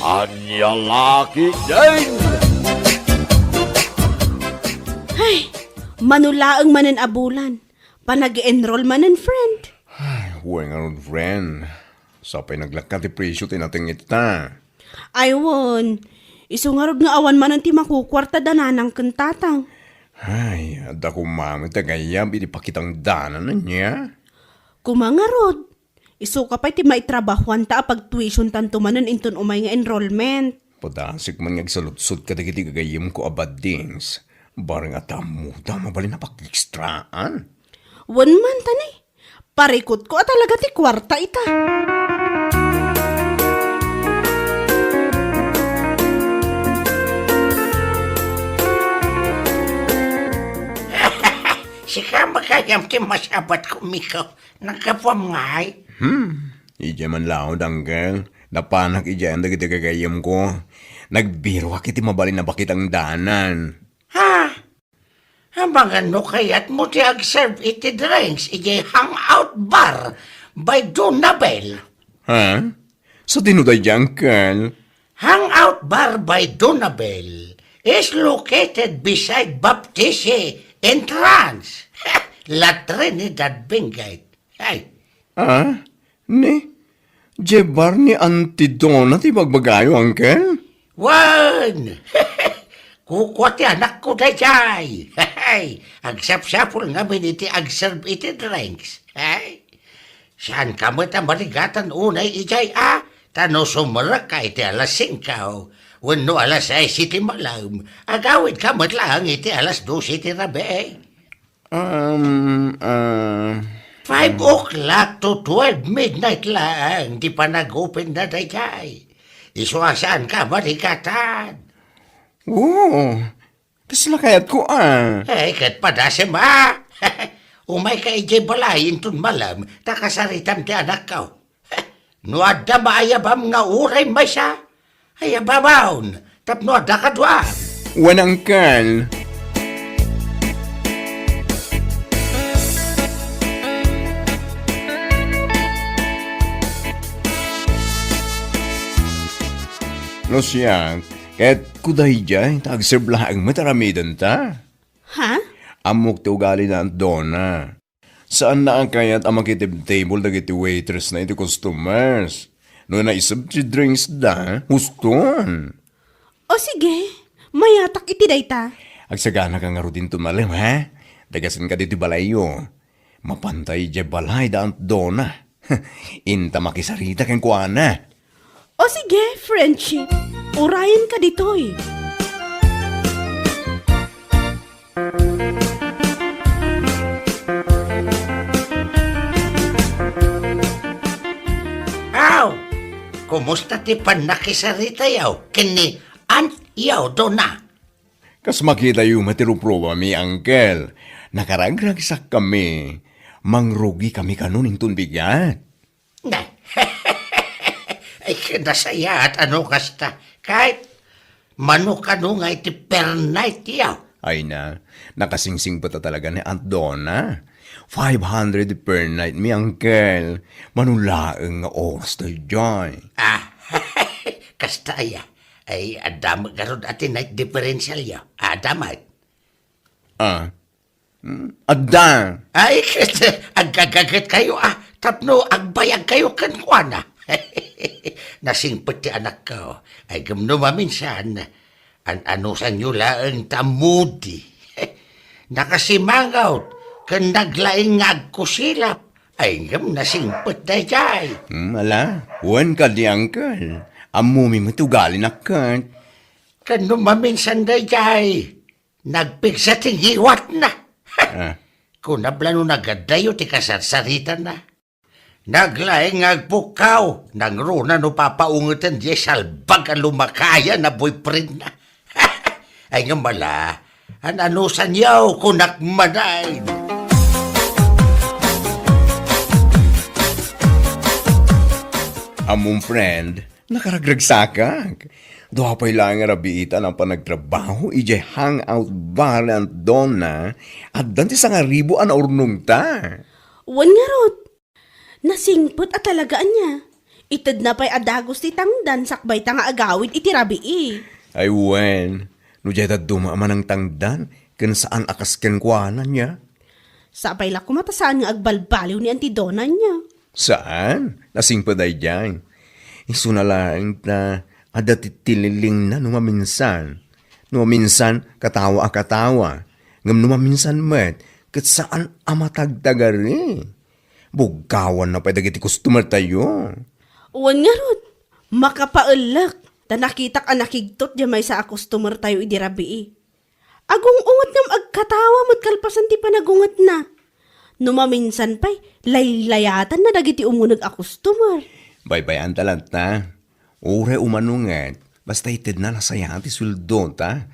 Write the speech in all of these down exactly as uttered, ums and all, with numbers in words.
Ania la ketdin? Ay, mano laeng manen a bulan. Panag-enroll manen, friend. Ay, wen ngarud, friend. Sapay naglakka ti presyo ti natengngetta. Ay, wen. Isu ngarud nga awan manen ti makukuarta da nanang ken tatang. Ay, adda koma met ti agayab iti pakitangdanan, ania? Koma ngarud. Isuka pay ti maitrabahoanta a pagtuitiontanto manen inton umay nga enrollment. Padasek man nga agsaludsod kadagiti gagayyemko a baddings. Bareng a ta ammoda, mabalin a pakekstraan. Wen man, tani. Parikutko a talaga ti kuarta ita. Sika, makayam ti masabatko, Miko. Naggapuam ngay? Hmm. Idiay man laeng, uncle. Napanak idiay dagiti gagayyemko. Nagbiroak iti mabalin a pakitangdanan. Ha? Amangan no kayatmo ti agserve iti drinks idiay Hangout Bar by Donabel. Ha? Sadino daydiay, uncle? Hangout Bar by Donabel is located beside Baptisi entrance. La Trinidad Benguet. Ay. Ah? Ni? Diay bar ni Auntie Donna ti bagbagayo, uncle? Wen! Kukua ti anakko daydiay. Agsapsapul ngamin iti agserve iti drinks. Ay, saanka met a marigatan unay idiay a? Ta no sumrekka iti alas singko, wenno alas sais iti malem, agawidka met laeng iti alas dose iti rabii. Um, ah, Five o'clock to twelve midnight laeng ti panag-openna daydiay. Isu a saanka a marigatan. Oo, kasla kayatko a. Eh, ket padasem a. Umayka idiay balay inton malem, ta kasaritam ti anakko. No adda maayabam nga uray maysa, ayabamon tapno adda kadua. Wen, uncle. No siak, ket kudaydiay ta agserve laeng met aramidenta. Ha? Ammok ti ugali ni Aunt Donna. Saanna a kayat a makitibtable dagiti waitress-na iti customers. No naiseb ti drinks-da, huston. O sige, mayatak iti dayta. Agsaganaka ngarud inton malem, ha? Dagasenka ditoy balayyo. Mapanta idiay balay da Aunt Donna. Inta makisarita kenkuana. O sige, Frenchie, urayenka ditoy. Aw, kumusta ti pannakisaritayo ken ni Aunt Donna? Kas makitayo met ti ruprubami, uncle. Nakaragragsakkami. Mangrugikami kanon inton bigat. Ay, nasayaat a no kasta. Ket mano kano nga iti per night-yo? Ay na, nakasingsingpet a talaga ni Aunt Donna. Five hundred per night-mi, uncle. Mano laeng nga oras daydiay? Ah, kasta aya. Ay, adda met ngarud a ti night differential-yo. Adda met. Ah, Hmm? Adda. Ay, ket agagagetkayo a tapno agbayagkayo kenkuana. Nasingpet ti anakko. Ay, ngem no maminsan, an-anusanyo laeng ta moody. Nakasimangot ken naglaing nga agkusilap. Ay, ngem nasingpet daydiay. Hmm, ala, wen kadi, uncle. Ammomi met ugalina ket. Ken no maminsan daydiay, nagpigsa ti ngiwatna. Ah. Kunam la no nagaddayo ti kasarsaritana. Naglaing nga agpukkaw, nangruna no papaungeten diay salbag a lumakayan a boyfriendna. Ay nga mala, an-anusanyo, kunak manen. Ammom, friend, nakaragragsakak. Dua pay laeng a rabiitan a panagtrabaho idiay hangout bar ni Aunt Donna, addan ti sangaribu a naurnongta. Wen ngarud, nasingpet a talaga ania. Itedna pay a dagus ti tangdan sakbay ta nga agawid iti rabii. Ay wen, no diay dadduma a manangtangdan, ken saan a kas kenkuana, nia? Sapay la koma ta saan nga agbalbaliw ni Auntie Donna, nia? Saan? Nasingpet daydiay. Isuna laeng ta adda ti tililingna no maminsan. No maminsan, katawa a katawa. Ngem no maminsan met, ket saan a matagtagari. Bugkawanna pay dagiti customer tayo. Wen ngarud, makapaellek, ta nakitak a nakigtot diay maysa a customer tayo idi rabii. Agung-unget ngem agkatawa met kalpasan ti panagungetna. No maminsan pay, laylayatanna dagiti umuneg a customer. Baybay-anta latta. Uray umano nget, basta itedna a sayaat ti sueldota.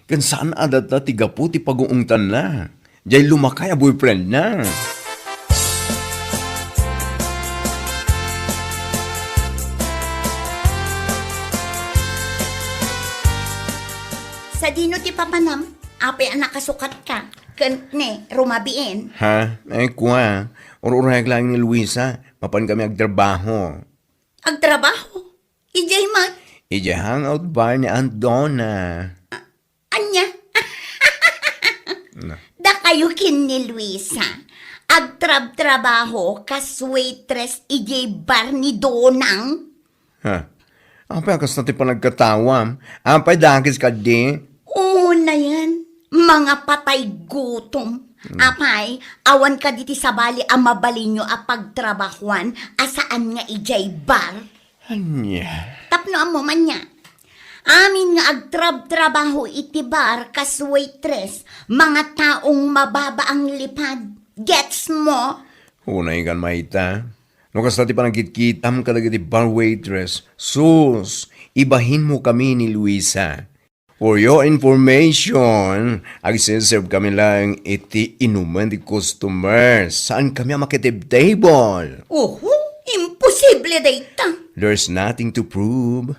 Ken saan a datta ti gapu ti paguungtanna. Diay lumakay a boyfriendna. Sadino ti papanam? Apay a nakasukatka? Ken ne, rumabiin? Ha? Ay, kua. Ur-urayag laeng ni Luisa. Mapan kami agtrabaho. Agtrabaho? Idiay met? Idiay hangout bar ni Aunt Donna. Ania? Na. Dakayo ken ni Luisa. Agtrabtrabaho kas waitress idiay bar ni Donang? Ha? Apay a kasta ti panagkatawam? Apay dakes kadi? Unayen, mangapatay gutom. Hmm. Apay, awan kadi ti sabali a mabalinyo a pagtrabahuan a saan nga idiay bar? Ania? Tapno ammom ania? Amin nga agtrabtrabaho iti bar kas waitress, mangataong mababa ang lipad. Gets mo? Unay kan mayta. No kasta ti panagkitkitam kadagiti bar waitress, sus, ibahinmo kami ni Luisa. For your information, agserserve kami laeng iti inuman ti customer. Saan kami a makitib table. Oho, imposible dayta. There's nothing to prove.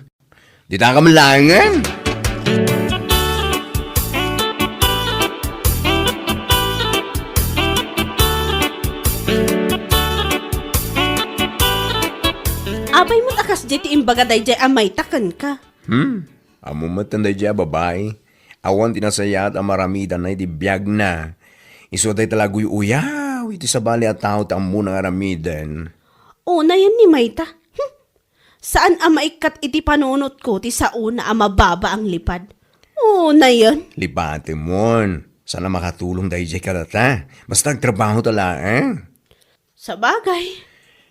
Dita kami laengen. Apay met a kasdiay ti imbaga daydiay a mayta kenka? Hmm? Ammom met daydiay a babai, awan ti nasayaat a maramidanna iti biagna. Isu dayta la aguy-uyaw iti sabali a tao ti ammona nga aramiden. Unayen ni mayta. Hmm. Saan a maikkat iti panunotko ti saona a mababa ang lipad. Unayen. Lipatemon. Saan a makatulong daydiay kadata. Basta agtrabaho ta laeng. Sabagay.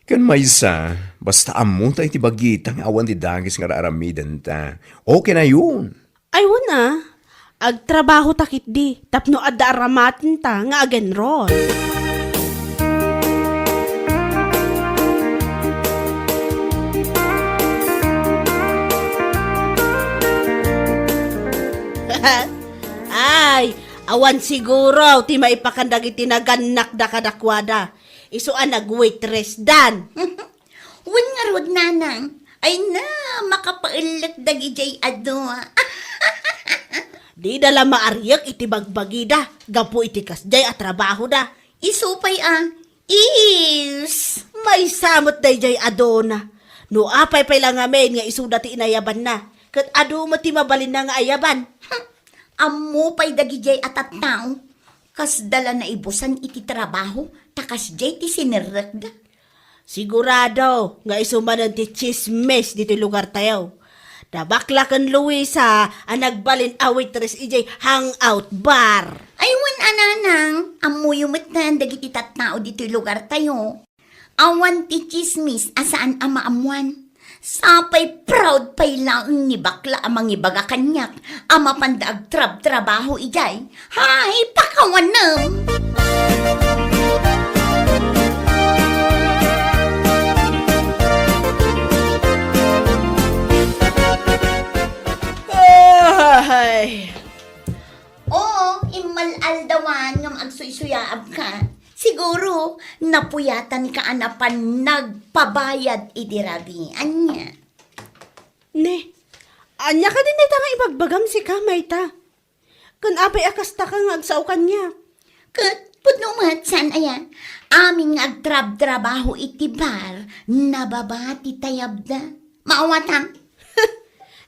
Ken maysa, basta ammota iti bagita nga awan ti dakes nga ar-aramidenta. Okay na yun. Ay, wen a. Agtrabaho ta ketdi tapno adda aramatenta nga agenron. Ay, awan siguro ti maipakan dagiti nagannakda kadakuada. Isu a nag-waitress dan. Wen ngarud, nanang, ay na, makapaellek dagidiay adu. Dida la maariek iti bagbagida gapu iti kasdiay a trabahoda. Isu pay a, is. Maysa met daydiay a Dona. No apay pay la ngamin nga isuda ti inayabanna, ket adu met ti mabalinna nga ayaban. Hmm, ammo pay dagidiay a tattao. Kasda la naibusan iti trabaho, ta kasdiay ti sinerrekda. Sigurado nga isu manen ti tsismis ditoy lugartayo. Da bakla ken Luisa a nagbalin a waitress idiay hangout bar. Ay, wen a, nanang, ammoyo metten dagiti tattao ditoy lugartayo. Awan ti tsismis a saan a maammoan. Sapay proud pay laeng ni bakla a mangibaga kaniak a mapanda agtrabtrabaho idiay. Hay, pakawanem! Ay! Oo, immal-aldawan ngem agsuysuyaabka. Siguro, napuyatanka a napan nagpabayad iti rabii. Ania? Ne, ania kadi dayta nga ibagbagam sika, mayta? Ken apay a kastaka nga agsao kaniak? Ket Pudno met, saan aya? Amin nga agtrabtrabaho iti bar, nababa ti tayabda. Maawatam?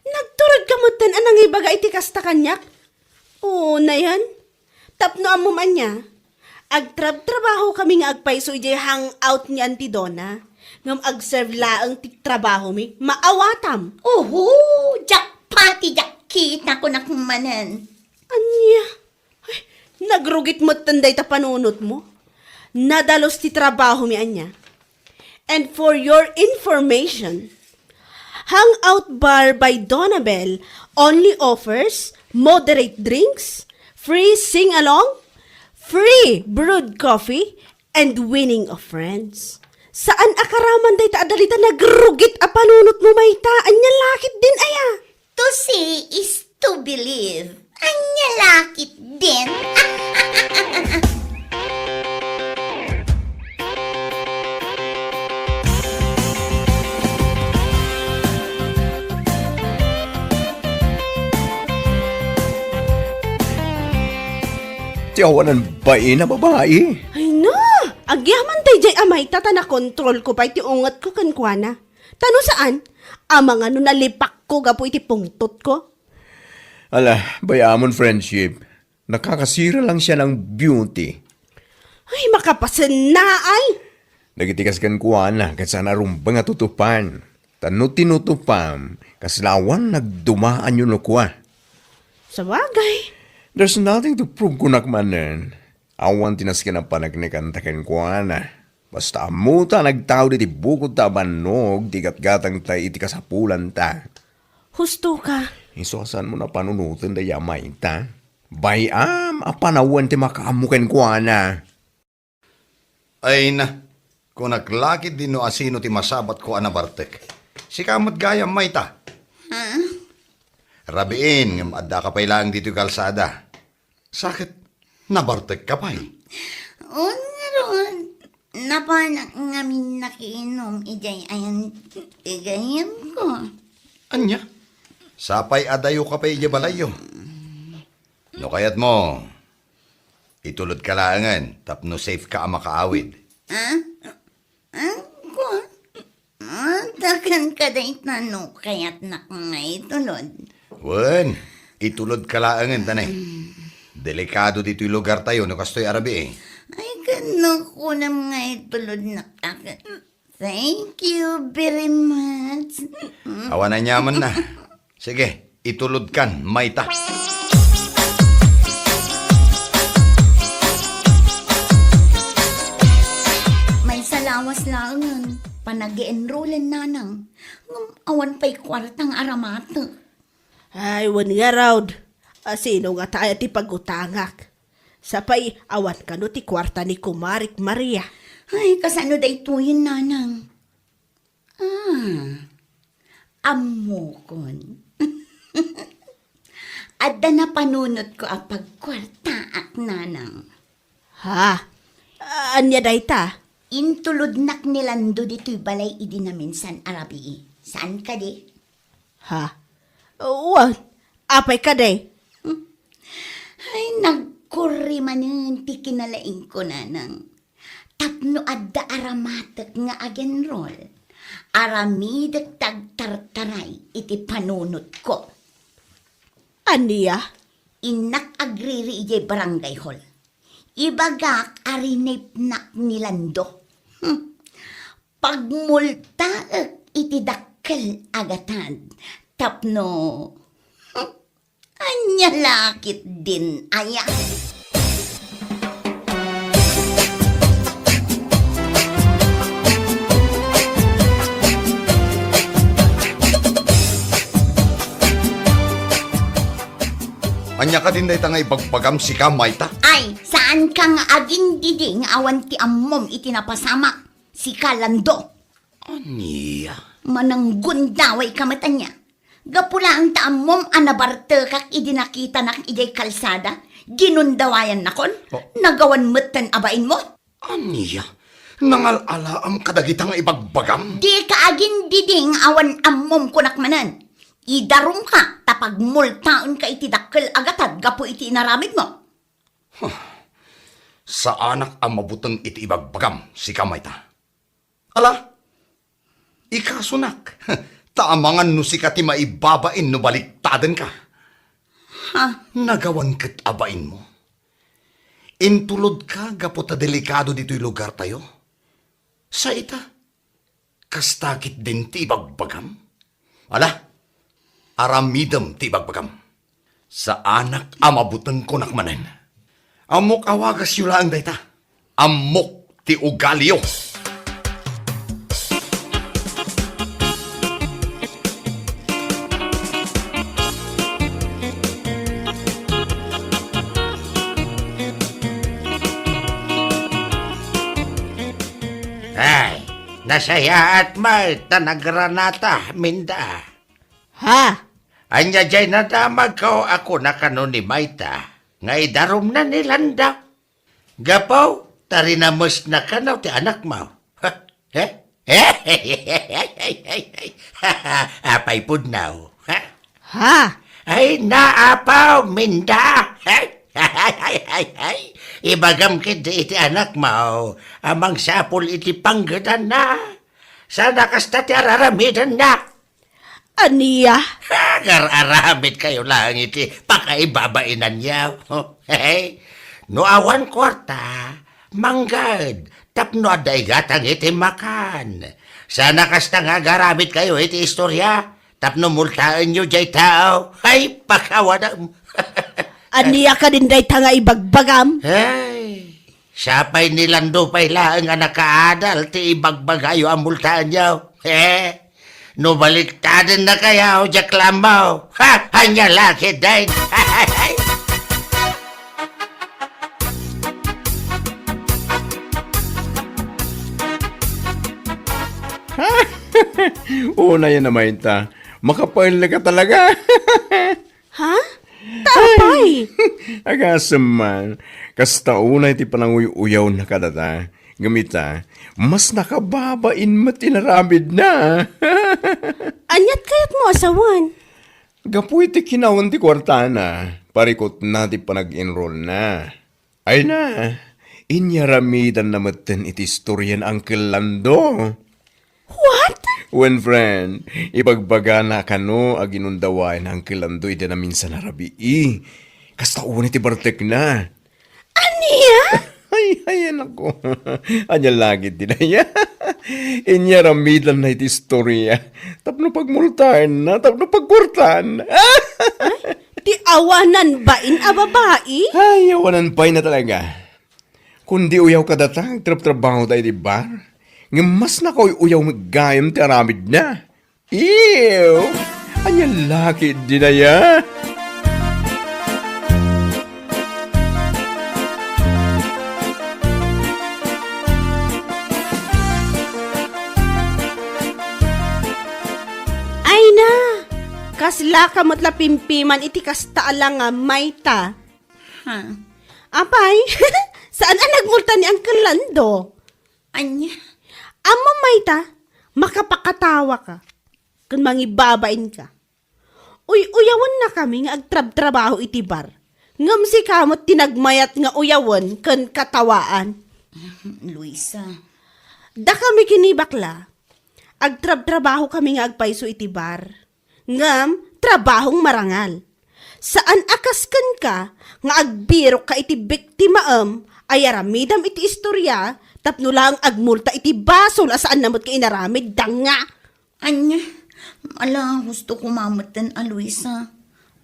Nagturod ka metten a nangibaga iti kasta kaniak? Oo, nayan. Tapno ammom ania, agtrabtrabaho kami nga agpayso idiay hangout ni Auntie Donna. Ngem agserve laeng ti trabahomi. Maawatam. Oho, jackpot ti jackita, kunak manen. Ania? Ay, nagrugit metten dayta panunotmo. Nadalus ti trabahomi ania. And for your information, Hangout Bar by Donabel only offers moderate drinks, free sing-along, free brewed coffee, and winning of friends. Saan a karaman dayta a dalita nagrugit a panunotmo mayta? Ania lakit din aya? To see is to believe. Ania lakit din? Ti awanan bain a babai. Ay na! Agyaman daydiay a mayta ta nakontrolko pay ti ungetko kenkuana. Ta no saan, amangan no nalipakko gapu iti pungtotko. Ala, bay-amon friendship. Nakakasira lang siya ng beauty. Ay, makapasennaay! Dagiti kas kenkuana, ket saan a rumbeng a tutupan. Ta no tinutupam, kasla awan nagdumaanyo no kua. Sabagay. There's nothing to prove, kunak manen. Awan ti nasken a paneknekan ta kenkuana. Basta ammota a nagtaud iti bukodta a bannog ti gatgatangta iti kasapulanta. Husto ka. Isu a saanmo a panunoten dayta a mayta. Bay-am a panawen ti makaammo kenkuana. Ay na, kunak lakit din no asino ti masabatko a nabartek. Sika met gayam mayta. Ha? Rabiin, ngem addaka pay laeng ditoy kalsada. Sa ket, nabartekka pay? Wen ngarud, napanak ngamin nakiinum idiay ayan ti gayyemko. Ania? Sapay adayoka pay idiay balayyo. No kayatmo, itulodka laengen tapno safeka a makaawid. Ah? Ah, kua? Ah, dakan ka dayta no kayatnak nga itulod. Wen, itulodka laengen ta ne. Delikado ditoy lugartayo no kastoy a rabii. Ay, ket no kunam nga itulodnak a ket. Thank you very much. Awan aniamanna. Sige, itulodkan mayta. Maysa lawas laengen, panag-enrollen nanang. Ngem awan pay kuarta nga aramatek. Ay, wen ngarud. Asino ngata aya ti pagutangak? Sapay awan kano ti kuarta ni Kumarik Maria. Ay, kasano daytoyen, nanang? Ah, ammokon. Adda napanunotko a pagkuartaak, nanang. Ha? Ania dayta? Intulodnak ni Lando ditoy balay idi naminsan a rabii. Saan kadi? Ha? Wen, apay kadi? Ay, nagkurri manen ti kinalaingko, nanang. Tapno adda aramatek nga agenrol, aramidek ti agtartaray iti panunotko. Ania? Innak agriri idiay barangay hall. Ibagak a rinipnak ni Lando. Hmm. Pagmultaek iti dakkel a gatad tapno, hmm, ania lakit din aya? Ania kadin dayta nga ibagbagam sika, mayta? Ay, saan ka nga agindidi nga awan ti ammom iti napasamak, sika Lando? Ania? Mananggundaway ka met ania? Gapu laeng ta ammom a nabartekak idi nakitanak idiay kalsada, ginundawayannakon, oh, nagawan metten a bainmo? Ania? Nangal-alaam kadagita nga ibagbagam? Dika agindidi nga awan ammom, kunak manen. Idarumka ta pagmultaenka iti dakkel a gatad gapu iti inaramidmo. Huh. Saanak a mabuteng iti ibagbagam, sika mayta. Ala, ikasonak, ta amangan no sika ti maibabain no baliktadenka. Ha? Nagawan ket a bainmo. Intulodka gapu ta delikado ditoy lugartayo. Sa ita, kasta ketdin ti ibagbagam? Ala, aramidem ti ibagbagam. Saanak a mabuteng, kunak manen. Ammok a wagasyo laeng dayta. Ammok ti ugaliyo. Ay, nasayaat met ta nagranata, Minda. Ha? Ania jay nadamagko a kuna kano ni mayta nga idarumna ni Lando? Gapu ta rinamesna kano ti anakmo. Ha? Eh? Apay pudno? Ha? Ha? Ay, naapaw, Minda. Ibagam ketdi iti anakmo a mangsapul iti panggedanna. Sana kasta ti araramidenna. Ania? Agar-aramidkayo laeng iti pakaibabainanyo. Hey, no awan kuarta, mangged tapno adda igatang iti makan. Sana kasta nga agaramidkayo iti istoria tapno multaenyo jay tao. Ay, pakawadam. Ania kadin dayta nga ibagbagam? Ay, siapay ni Lando pay laeng a nakaadal ti ibagbagayo a multaenyo. He? No baliktaden na kayo, Jack Lambo. Ha? Anya laki din. Una yan naman ta. Makapail ka talaga. Ha? Ta apay? Agasem man, kasta unay ti pananguy-uyawna kadata. Ngem ita, mas nakababain met ti inaramidna. Aniat kayatmo a sawen? Gapu iti kinawan ti kuartana, parikutna ti panag-enrollna. Ay na, inyaramidanna metten iti istorya ni Uncle Lando. What? Wen, friend, ibagbagana kano a ginundawaen ni Uncle Lando idi naminsan a rabii. Kasta unay ti bartekna. Ania? Ay, ay, anak ko. Ania lagi ti daya? Inyaramidanna iti istorya. Tapno pagmultaenna, tapno pagkuartaenna. Ay, ti awanan bain a babai? Ay, awanan bain na talaga. Kundi uyaw kadata, agtrabtrabahoda iti bar. Ngem mas nakauy-uyaw met gayam ti aramidna. Ew! Ania laki dinaya? Ay na! Kasla ka met la pimpiman iti kasta a langam, mayta. Ha? Apay, saan a nagmulta ni Uncle Lando? Ania? Ammom mayta, makapakatawa ka, ken mangibabain ka. Uy-uyawen na kami nga agtrabtrabaho iti bar. Ngem sika met ti nagmayat nga uyawen ken katawaan. Luisa. Dakami ken ni bakla, agtrabtrabaho kami nga agpayso iti bar. Ngem trabahong marangal. Saan a kas kenka nga agbirok ka iti biktimaem a yaramidam iti istorya tapno laeng agmulta iti basol a saanna met nga inaramidda nga. Ania? Ala, husto koma metten a Luisa.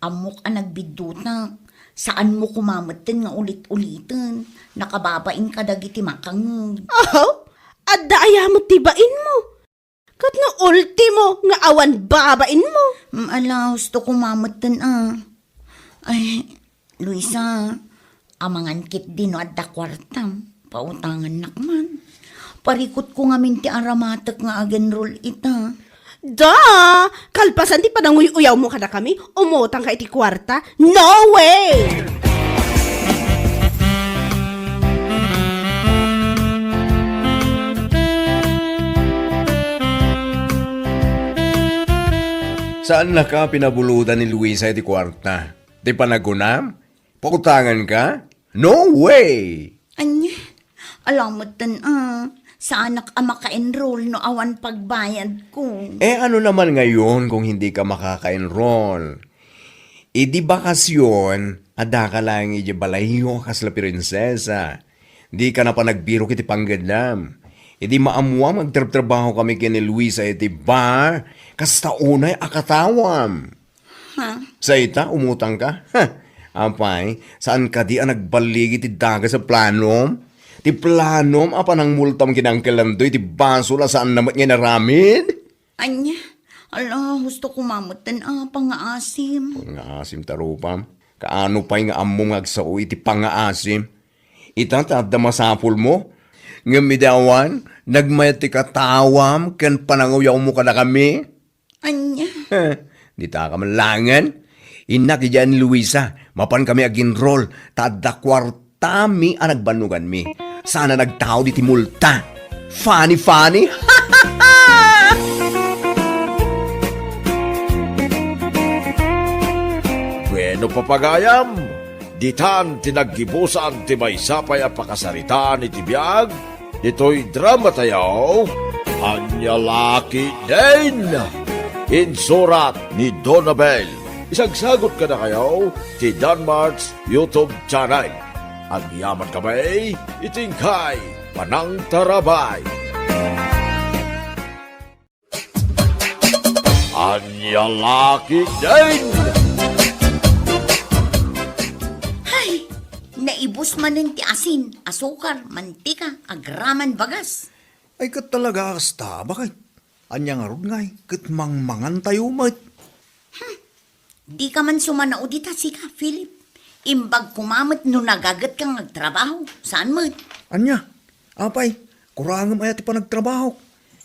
Ammok a nagbiddutak. Saanmo koma metten nga ulit-uliten. Nakababain kadagiti makangngeg. Aw, adda aya met ti bainmo? Ket no ultimo nga awan babainmo? Mm, ala, husto koma metten a. Ay, Luisa, amangan ketdi no adda kuartam, pautangannak man. Parikutko ngamin ti aramatek nga agenrol ita. Da! Kalpasan ti pananguy-uyawmo kadakami, umutangka iti kuarta? No way! Saannaka pinabulodan ni Luisa iti kuarta. Ti panagunam? Pautanganka? No way! Anya, ala metten a, saanak a maka-enroll no awan pagbayadko. Eh, ano naman ngayon kung hindi ka makaka-enroll? Idi bakasyon, addaka laeng idiay balayyo a kasla prinsesa. Dika na panagbirok iti panggedam. Idi maammuam nga agtrabtrabaho kami ken ni Luisa iti bar, kasta unay a katawam. Ha? Sa ita, umutangka? Ha! Apay, saan kadi a nagballigi ti dagas a planom? Ti planom a panangmultam ken Uncle Landoy ti basol a saanna met nga inaramid? Anya, ala, husto koma metten a pangaasim. Pangaasim ta rupam? Kaano pay nga ammom nga agsao iti pangaasim? Ita ta adda masapulmo? Ngem idi awan, nagmayat ti katawam ken pananguyawmo kadakami? Anya? Dita ka man laengen. Innak idiay ni Luisa, mapan kami ag-enroll, ta adda kuartami a nagbannoganmi. Saan a nagtaud iti multa. Funny, funny. Bueno, papagayam, ditan ti naggibusan ti maysa pay a pakasaritaan iti biag, ditoy drama tayo, Ania La Ketdin. Insurat ni Donabel. Isagsagot kadakayo ti Danmart's YouTube channel. Agyaman kami iti inkay panangtarabay. Ania La Ketdin. Hay! Naibus manen ti asin, asukar, mantika, agraman bagas. Ay, ket talaga, kasta, bakit? Ania ngarud ngay, ket mangmangan tayo met. Hmm. Dika man sumanao dita, sika, Philip. Imbag koma met no nagagetka nga agtrabaho. Saan met? Ania? Apay, kurangem aya ti panagtrabahok?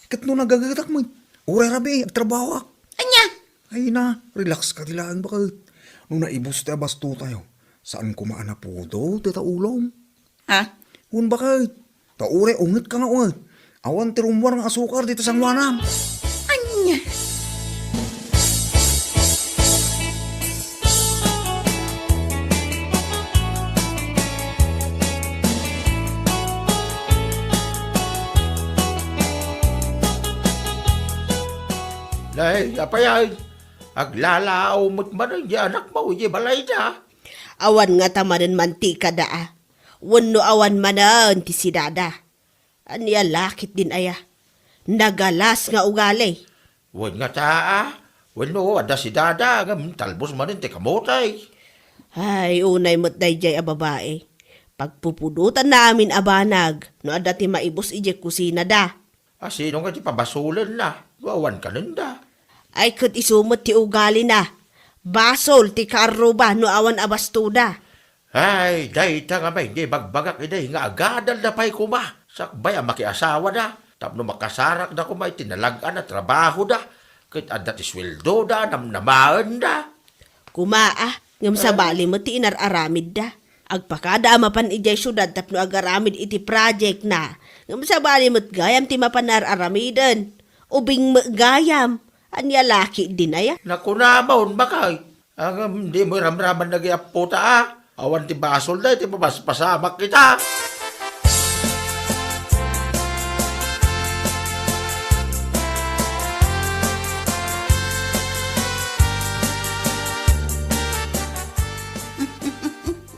Ket no nagagetak met, uray rabii, agtrabahoak. Ania? Ay na, relax ka ti laeng baket. No naibus ti abasto tayo, saan koma a napudo ti ta ulom? Ha? Wen baket. Ta uray ungetka nga unget. Awan ti rummuar nga asukar dita sanguanam. Ania? Nay, apay ay, aglalaaw met manen di anakmo idiay balayda. Awan ngata manen mantikada a. Wenno awan manen ti sidada. Ania la ketdin aya? Nagalas nga ugali. Wen ngata a, wenno adda sidada ngem talbos manen ti kamote. Ay, unay met daydiay a babai. Pagpupudotanna amin a banag no adda ti maibus idiay kusinada. A, sino nga ti pabasolenna no awan kanenda? Ay, ket isu met ti ugalina. Basol ti kaarruba no awan a bastoda. Ay, dayta nga may nga ibagbagak idi nga agadalda pay koma sakbay a makiasawada tapno makasarakda koma iti nalag-an a trabahoda ket adda ti sueldoda a namnamaenda. Koma a, ngem sabali met ti inar-aramidda. Agpakada a mapan idiay siudad tapno agaramid iti project na. Ngem sabali met gayam ti mapan ar-aramiden. Ubing met gayam. Ania la ketdin aya? Nakunamon, bakay. Ngem, di mo iramraman dagiti appo ta, a? Awan ti basolda iti mapaspasamak ita.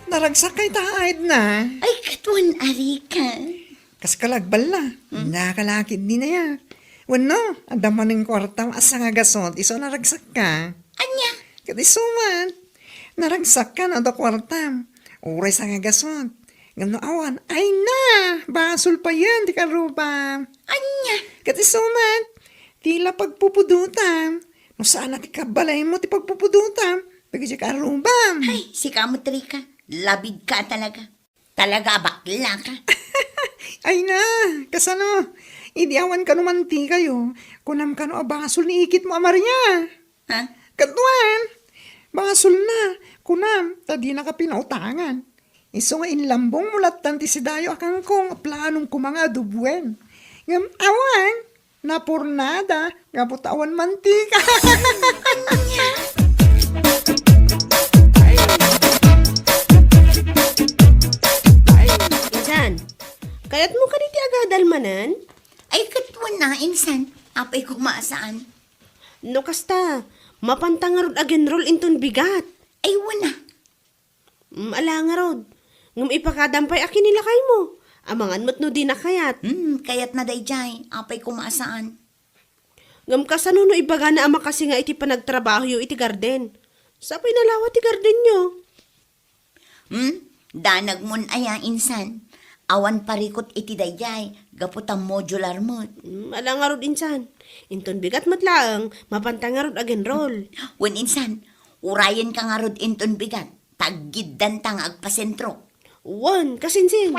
Naragsak kay ta, Edna. Ay, katwan, arika. Kas ka la agballa, hmm? Naka la ketdin aya. Wenno, adda manen kuartam a sangagasut, isu a naragsakka. Ania? Ket isu met, naragsakka no adda kuartam. Uray sangagasut. Ngem no awan, ay na, basol payen ti kaarrubam. Ania? Ket isu met, ti la pagpupudotam. No saan a ti kabalaymo ti pagpupudotam dagiti kaarrubam. Ay, sika met, Rika. Labidka talaga. Talaga a bakla ka. Ay na, kasano? Idi awan kano mantikayo, kunam kano a basol ni ikitmo a Maria. Ha? Katwan, basolna, kunam, ta dinaka pinautangan. Isu nga inlambongmo lattan ti sidayo a kangkong a planom koma nga adubuen. Ngem awan, napurnada, gapu ta awan mantika. Insan, No kasta, mapanta ngarud agenrol inton bigat. Ay, wen a. Mm, ala ngarud. Ngem ipakadam pay a kinilakaymo. Amangan met no dina kayat. Hmm, kayatna daydiay. Apay koma a saan? Ngem kasano no ibagana a makasinga iti panagtrabahoyo iti garden? Sapay nalawa ti gardenyo. Hmm? Danagmon aya, insan? Awan parikut iti daydiay, gapu ta modular met. Hmm, ala ngarud, insan. Inton bigat met laeng, mapanta ngarud agenrol. Wen, insan, urayenka ngarud inton bigat, taggiddanta nga agpasentro. Wen, kasinsin.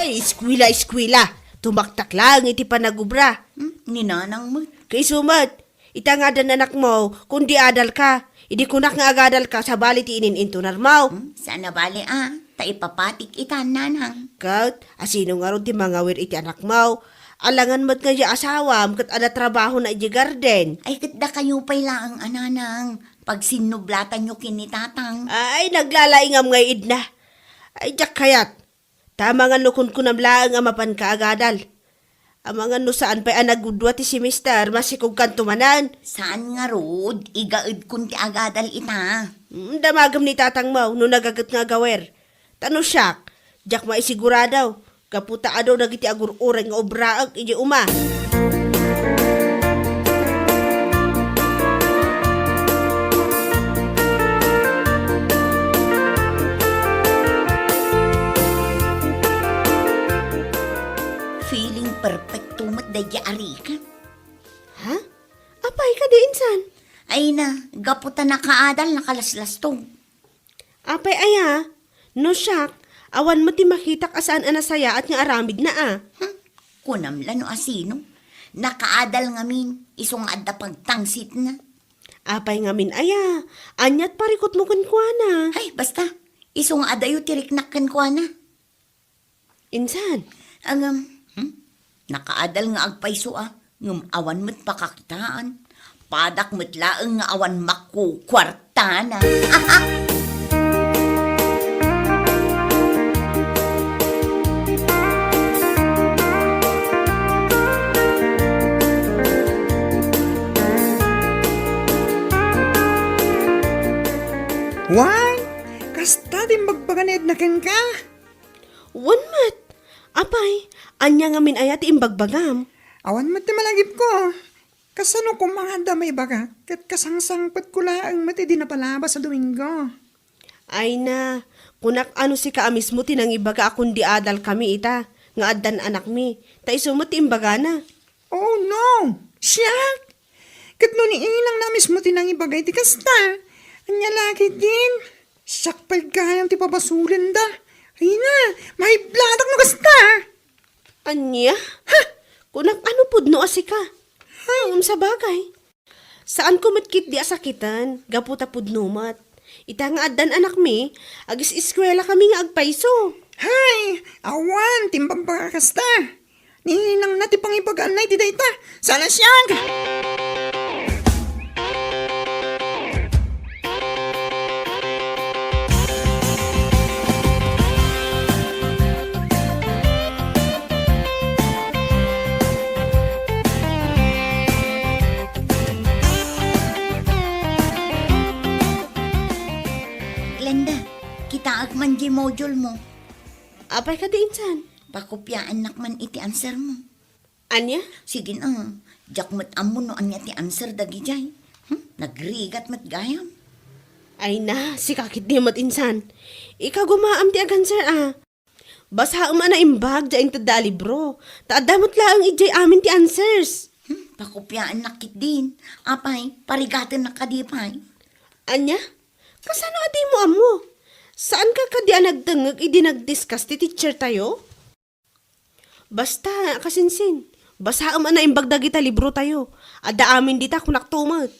Ay, eskwela, eskwela. Tumaktak laeng iti panagubra. Hmm? Ni nanang met. Kaisu met, ita nga addan anakmo, kundi adalka. Idi kunak nga agadalka, sabali ti inin-intunarmo. Hmm? Saan a bali a, ta ipapatik ita, nanang. Ket, asino ngarud ti mangawir iti anakmo? Alangan met nga di asawam ket adda trabahona idiay garden. Ay, ket dakayo pay laeng a nanang, pagsinnublatanyo ken ni tatang. Ay, naglalaingam nga idna. Ay, diak kayat. Ta amangan no kunkunam laeng a mapanka agadal. Amangan no saan pay a nagudua ti semester, masikogkanto manen. Saan ngarud, igaedkon ti agadal ita. Mm, damagem ni tatangmo no nagaget nga agawer. Ta no siak, diak maisigurado, gapu ta adu dagiti agur-uray nga obraek idiay uma. Feeling perfecto met daydiay a rigat. Ha? Apay kadi, insan? Ay na, gapu ta nakaadal, nakalaslastog. Apay aya, no siak, awan met ti makitak a saan a nasayaat nga aramidna a. Hmm, kunam la no asino. Nakaadal ngamin, isu nga adda pagtangsitna. Apay ngamin aya, aniat parikutmo kenkuana? Ay, basta, isu nga adayo ti riknak kenkuana. Insan? Ngem, hmm? Nakaadal nga agpayso a, ngem awan met pakakitaan. Padak met laeng nga awan makukuartana. Wen, kasta ti imbagbaga ni Edna kenka? Wen met. Apay, ania ngamin aya ti imbagbagam? Awan met ti malagipko. Kasano koma nga adda maibaga? Ket kasangsangpetko laeng met idi napalabas a Domingo. Ay na, kunak a no sika a mismo ti nangibaga a kundi adalkami ita, nga addan anakmi. Ta isu met ti imbagana. Oh no! Siak? Ket no ni inangna a mismo ti nangibaga iti kasta, ania la ketdin? Siak pay gayam ti pabasolenda. Ay na, maibladak no kasta. Ania? Ha? Kunak a no pudno a sika. Ha? Um, sabagay. Saanko met ketdi a sakiten, gapu ta pudno met. Ita nga addan anakmi, agis-eskuelakami nga agpayso. Hay, awan ti imbagbaga kasta. Ni inangna ti pangibagaanna iti dayta. Saan a siak! Glenda, kitaek man diay module mo. Apay kadi, insan? Pakopiaannak man iti answer mo. Ania? Sige na, diak met ammo no ania ti answer dagidiay. Hmm? Nagrigat met gayam. Ay na, sika ketdi met, insan. Ikagumaam ti aganswer a. Basaem a naimbag diay intedda a libro. Ta adda met laeng idiay amin ti answers. Hmm, pakopiaannak ketdin. Apay, parigatennak kadi pay. Ania? Kasano a dimo ammo? Saanka kadi a nagdengngeg idi nagdiscuss ti teacher tayo? Basta, kasinsin, basaem a naimbag dagita libro tayo. Adda amin dita, kunakto met.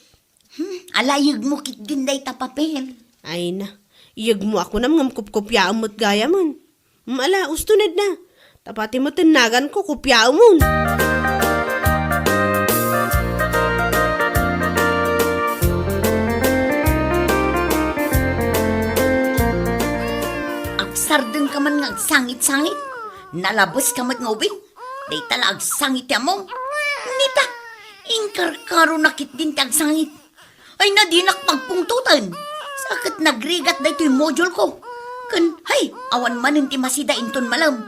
Hmm, ala, iyegmo ketdin dayta papel. Ay na, iyegmo a kunam ngem kopkopiaem met gayamen. Hmm, ala, usto, Edna. Ta pati met naganko, kopiaemon. Agsardengka man nga agsangit-sangit. Nalabeska met nga ubing. Dayta la agsangit ti ammom. Nita, inkarkaronak ketdin ti agsangit. Ay, na dinak pagpungtoten. Sa ket nagrigat daytoy module ko. Ken, hay, awan manen ti masida inton malem.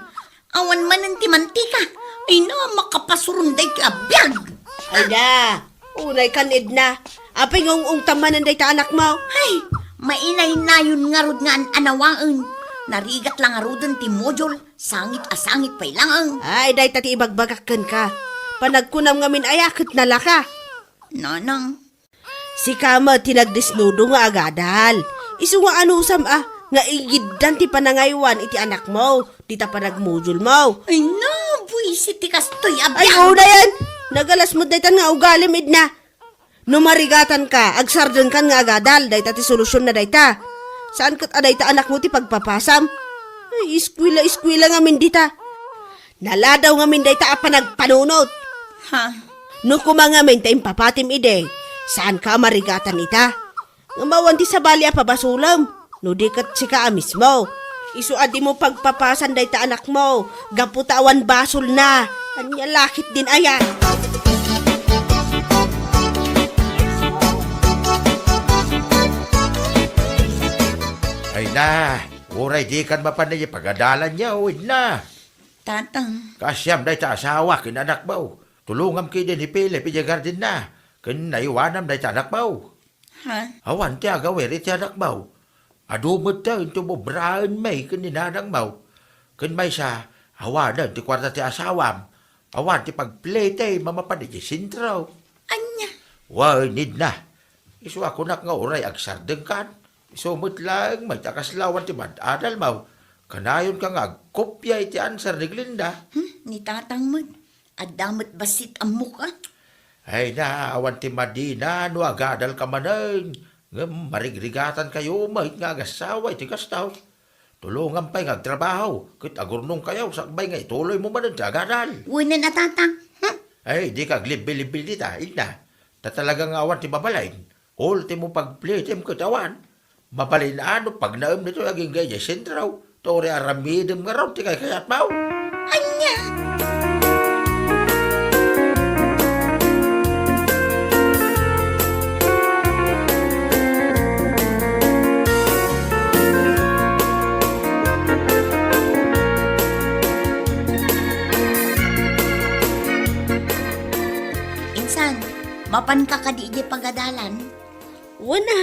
Awan manen ti mantika. Ay na, makapasuron daytoy a biag. Ay na, unay kan Edna. Apay nga ung-ungtam manen dayta anakmo? Ay, mainaynayon ngarud nga an-anawaen. Narigat la ngaruden ti module, sangit a sangit pay laeng. Ay, dayta ti ibagbagak kenka. Panagkunam ngamin aya ket nalaka. Nanang, Sika met ti nagdesnudo nga agadal. Isu nga anusam a, nga igiddan ti panangaywan iti anakmo, dita panagmodule mo. Ay na, buisit ti kastoy a biag. Ay, una yan! Nagalas met daytan nga ugalim, Edna. No marigatan ka, agsardengkan nga agadal, dayta ti solusyon na dayta. Saan ket a dayta anakmo ti pagpapasam? Ay, iskwila, iskwila ngamin dita. Naladaw ngamin dayta a panagpanunot. Ha? No kuma ngamin ta impapatim idi, saanka a marigatan ita. Ngem awan ti sabali a pabasolem, no di ket sika a mismo. Isu a dimo pagpapasan dayta anakmo, gapu ta awan basolna. Ania la ketdin aya? Ay na, uray dikan mapan iti pagadalan, Edna. Tatang. Kaasiam dayta asawa ken anakmo. Tulongam ketdin ni Philip idiay gardenna, ken naiwanam dayta anakmo. Ha? Awan ti agawir iti anakmo. Adu met ti tumobraen may ken ni nanangmo. Ken maysa, awanen ti kuarta ti asawam. Awan ti pagplaytime a mapan iti sentro. Ania? Wen, Edna. Isu a kunak nga uray agsardengkan. Isu met laeng met a kasla awan ti mad-adalmo. Kanayonka nga agkopia iti answer ni Glenda. Hmm, ni tatang met. Adda met bassit ammok, a. Ay na, awan ti madina no agadalka manen. Ngem marigrigatankayo met nga agasawa iti kasta. Tulongam pay nga agtrabaho, ket agurnongkayo sakbay nga ituloymo manen ti agadal. Wen a, tatang. Hmm. Ay, dika aglibbilibbil dita, Edna. Ta talaga nga awan ti mabalin. Ultimo pagplaytime ket awan. Mabalin a no pagnaem ditoy agingga idiay sentro, ta uray aramidem ngarud ti kaykayatmo. Ania? Insan, mapanka kadi idiay pagadalan? Wen a,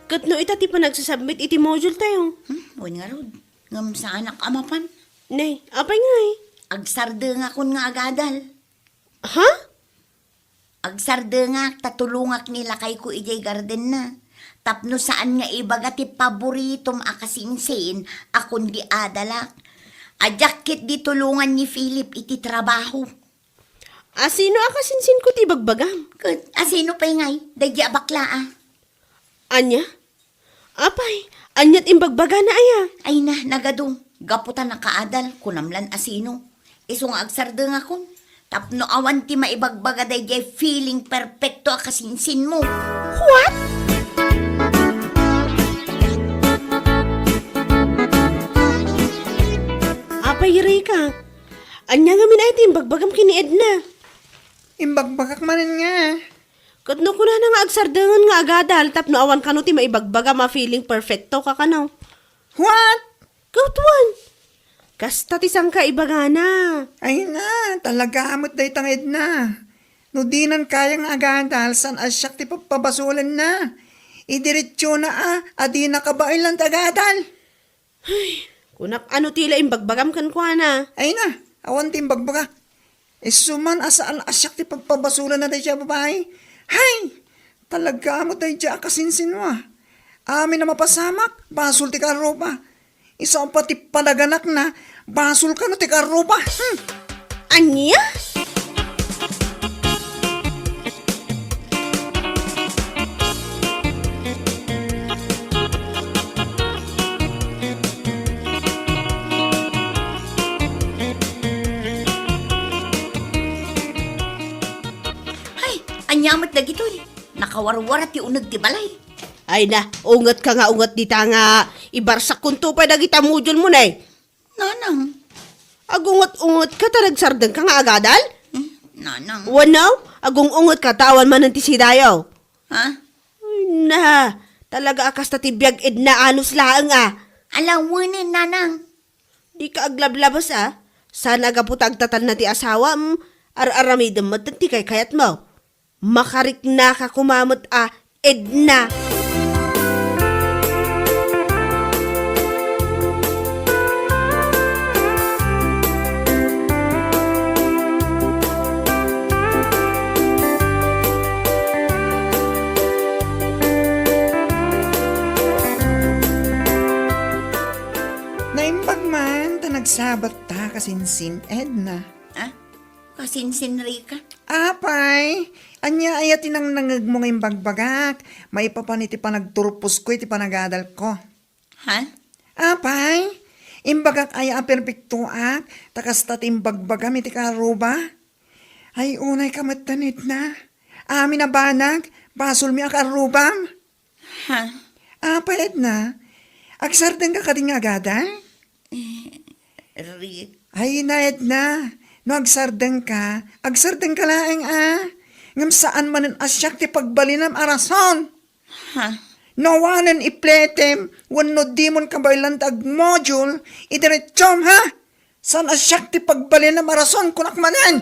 ket no ita ti panagsasubmit iti module tayo. Hmm, wen ngarud. Ngem saanak a mapan. Nay, apay ngay? Agsardengakon nga agadal. Ha? Agsardengak ta tulongak ni lakayko idiay gardenna. Tapno saan nga ibaga ti paboritom a kasinsin a kundi adalak. A diak ketdi tulongan ni Philip iti trabaho. Asino a kasinsinko ti ibagbagam? Ket asino pay ngay? Daydi a bakla a. Ania? Apay, aniat imbagbagana aya? Ay na, nagadu. Gapu ta nakaadal, kunam lan asino. Isu nga agsardengakon. Tapno awan ti maibagbaga daydiay feeling perfecto a kasinsinmo. What? Apay, Rica, ania ngamin ay ti imbagbagam ken ni Edna? Imbagbagak manen nga. Ket no kunana nga agsardengen nga agadal tapno awan kano ti maibagbagam a feeling perfecto ka kano. What? Kautuan! Kasta ti sangka ibagana. Ay na, talaga met dayta nga Edna. No dinan kaya nga agadal, saan a siak ti papabasolenna? Idiretsona a, a dina kabaelan ti agadal. Ay, kunak, ano ti la imbagbagam kenkuana? Ay na, awan ti imbagbagak. Isu man a saan a siak ti pagpabasolenna daydiay a babai. Hay! Talaga met daydiay a kasinsinmo. Amin a mapasamak, basol ti karruba. Isu a pati panaganakna, basol kano ti karruba. Hmm. Ania? Hay, ania met dagitoy? Nakawarwara ti uneg ti balay. Ay na, ungetka nga unget dita nga ibarsak kunto pay dagita module mo, ne. Nanang. Agunget-ungetka ta nagsardengka nga agadal? Hmm, nanang. Wenno, agung-ungetka ta awan manen ti sidayo? Ha? Ay, na, talaga a kasta ti biag, Edna, anus laeng a. Ala, wen, nanang. Dika aglablabes a. Saan a gapu ta agtatalna ti asawam, ar-aramidem met ti kaykayatmo. Makariknaka koma met a, Edna. Naimbag man ta nagsabat ta kasinsin, Edna. Ah? Kasinsin, Rica? Apay, ania aya ti nangnangegmo nga imbagbagak maipapan iti panagturposko iti panagadalko? Ha? Apay, imbagak aya a perpektoak, ta kasta ti imbagbagam iti kaarruba? Ay, unayka met, Edna. Amin a banag, basolmi a kaarrubam. Ha? Apay, Edna, agsardengka kadi nga agadal? Eh, Rick. Ay na, Edna, no agsardengka, agsardengka laeng a. Ngem saan manen a siak ti pagbalinam a rason. Ha? No awanen ipletem, wenno dimon kabaelan ta agmodule, idiretsom, ha? Saan a siak ti pagbalinam a rason, kunak manen!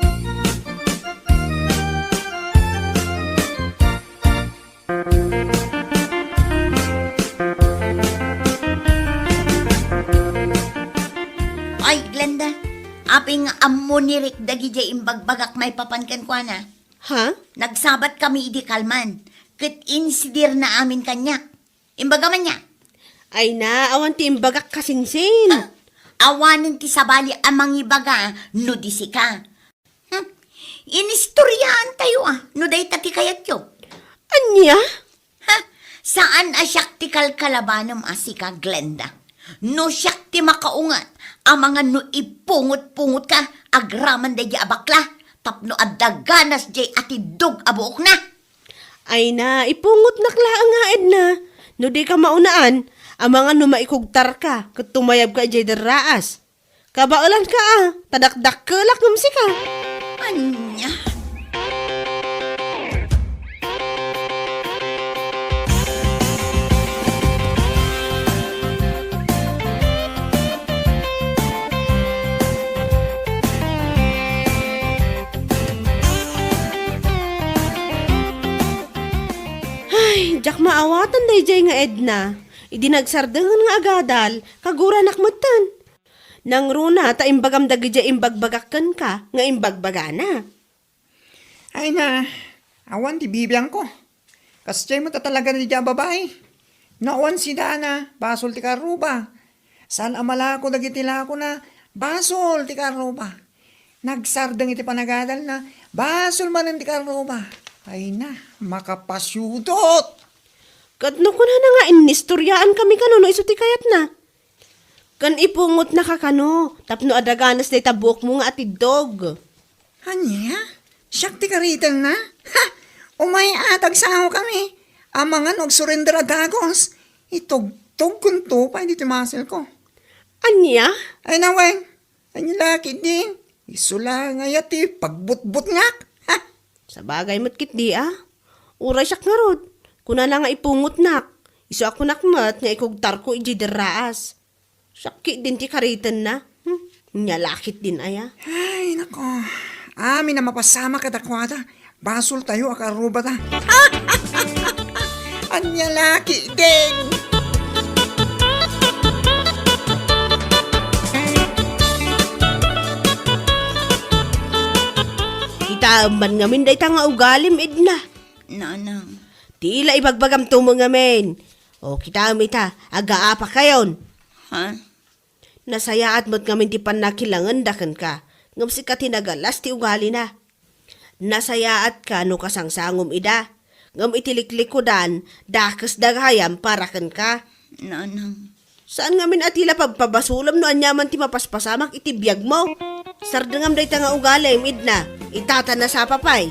Ay, Glenda, apay nga ammo ni Rick dagidiay imbagbagak maipapan kenkuana? Ha? Nagsabat kami idi kalman, ket insidirna amin kaniak. Imbaga man nia. Ay na, awan ti imbagak kasinsin. Ah, awanen ti sabali a mangibaga no di sika. Hmm. Inistoriaan tayo a, no dayta ti kayatyo. Ania? Ha? Saan a siak ti kalkalabanem a sika, Glenda. No siak ti makaunget, amangan no ipungot-pungotka agraman daydi a bakla, tapno adda ganas diay atiddog a buokna. Ay na, ipungotnak laeng nga, Edna. No dika maunaan, amangan no maikugtarka ket tumayabka idiay derraas. Kabaelanka a, ta dakdakkelak ngem sika. Ania? Ay, diak maawatan daydiay nga Edna. Idi nagsardengen nga agadal, kaguranak metten. Nangruna ta imbagam dagidiay imbagbagak kenka nga imbagbagana. Ay na, awan ti bibiangko. Kasdiay met a talaga daydiay a babai. No awan sidana, basol ti kaarruba. Saan a malako dagiti lakona, basol ti kaarruba. Nagsardeng iti panagadalna, basol manen ti kaarruba. Ay na, makapasiudot! Ket no kunana nga innistoriaan kami kano no isu ti kayatna? Ken ipungotnaka kano, tapno adda ganas dayta buokmo nga atiddog. Ania? Siak ti karitenna? Ha! Umay a, tagsango kami. Amangan no agsurrender a gagos. Itugtog kunto pay ditoy muscle ko. Ania? Ay, nawen. Ania la ketdin? Isu la nga aya ti pagbutbutngak. Ha! Sabagay met ketdi a. Uray siak ngarud. Kunana nga ipungotnak. Isu a kunak met nga ikugtarko idiay derraas. Siak ketdin ti karitenna. Hmm, nia la ketdin aya. Ay, nako. Amin a mapasamak kadakuada. Basoltayo a kaarrubata. Ania la ketdin? Kitaem man ngamin dayta nga ugalim, Edna. Nanang. Ti la ibagbagam tumo ngamin. O, kitaem ita, agaapakayon. Ha? Nasayaat met ngamin ti pannakilangenda kenka, ngem sika ti nagalas ti ugalina. Nasayaatka no kasangsangom ida, ngem iti liklikudan, dakesda gayam para kenka. Nanang. Saan ngamin a ti la pagpabasolem no aniaman ti mapaspasamak iti biagmo. Sardengam dayta nga ugalim, Edna. Ita ta nasapa pay.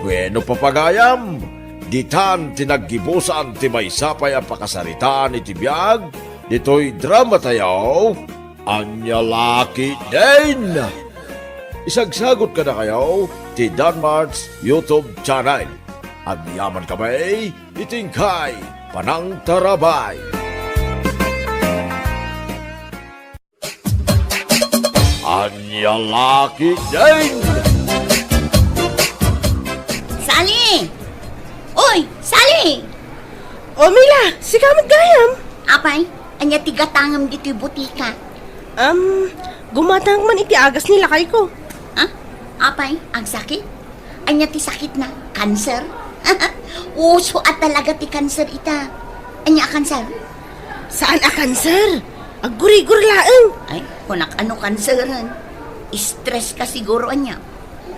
Bueno, papagayam, ditan ti naggibusan ti maysa pay a pakasaritaan iti biag ditoy dramatayo, Ania La Ketdin. Isagsagut kadakayo ti Danmart's YouTube channel. Agyamankami iti inkay panangtarabay. Ania La Ketdin! Sally! Uy, Sally! O, Mila, sika met gayam? Apay, ania ti gatangem ditoy butika? Am, gumatangak man iti agas ni lakayko. Ha? Apay, agsakit? Ania ti sakitna? Kanser? Uso a talaga ti kanser ita. Ania a kanser? Saan a kanser? Aggurigur laeng. Ay, kunak ano kanseren? Stress ka siguro ania?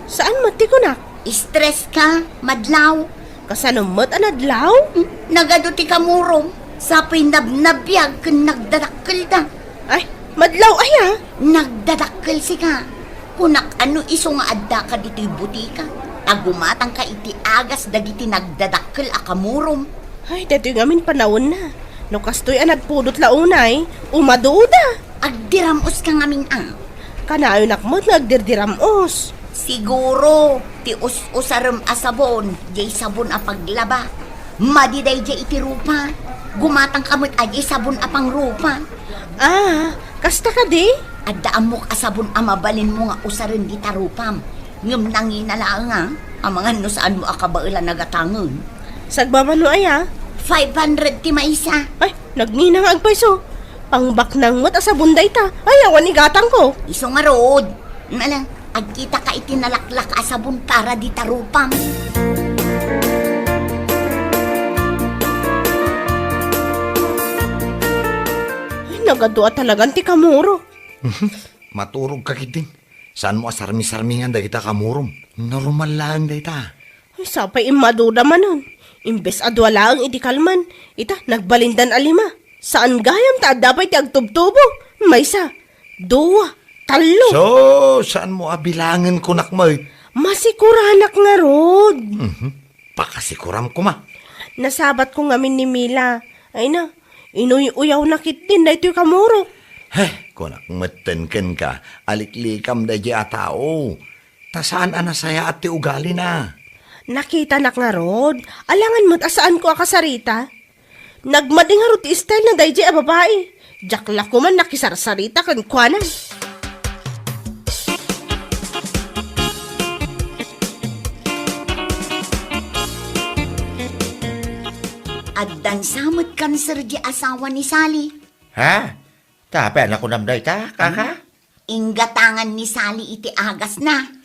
Saan met ti kunak? Stress ka, madlaw. Kasano met a nadlaw? Hmm, nagadu ti kamurom. Sapay nabnabiag ken nagdadakkelda. Ay, madlaw aya? Nagdadakkel sika. Kunak ano isu nga addaka ditoy butika, ta gumatangka iti agas dagiti nagdadakkel a kamurom. Ay, daytoy ngamin panawenna. No kastoy a nagpudot la unay, umaduda. Agdiram-os ka ngamin a. Kanayonak met nga agdirdiram-os. Siguro, ti us-usarem a sabon, diay sabon a paglaba. Madi daydiay iti rupa. Gumatangka met a diay sabon a pangrupa. Ah, kasta kadi? Adda ammok a sabon a mabalinmo nga usaren dita rupam. Ngem nangina laeng a, amangan no saanmo a kabaelan a gatangen. Sagmamano aya? Five hundred ti maysa. Ay, nagngina nga agpayso. Pangbaknang met a sabon dayta. Ay, awan igatangko. Isu ngarud. Ala, agkitaka iti nalaklak a sabon para dita rupam. Ay, nagadu a talagan ti kamuro. Maturog ka ketdin. Saanmo a sarmisarmingan dagita kamurom. Normal laeng dayta. Ay, sapay immaduda manen. Imbes a dua laeng idi kalman, ita, nagbalindan a lima. Saan gayam ta adda pay ti agtubtubo. Maysa, dua, tallo. So, saanmo a bilangen kunak met? Masikuranak ngarud. Mhm. Pakasikuram koma. Nasabatko ngamin ni Mila. Ay na, inuy-uyawna ketdin daytoy kamurok. Heh, kunak metten kenka, aliklikam daydiay a tao. Ta saan a nasayaat ti ugalina. Nakitanak ngarud, alangan met a saanko a kasarita. Nagmadi ngarud ti style na daydiay a babai. Diak la koman nakisarsarita kenkuana. Addan sa met kanser di asawa ni Sally. Ha? Ta, apay a nakunam dayta, kaka? Hmm? Inggatangan ni Sally iti agasna.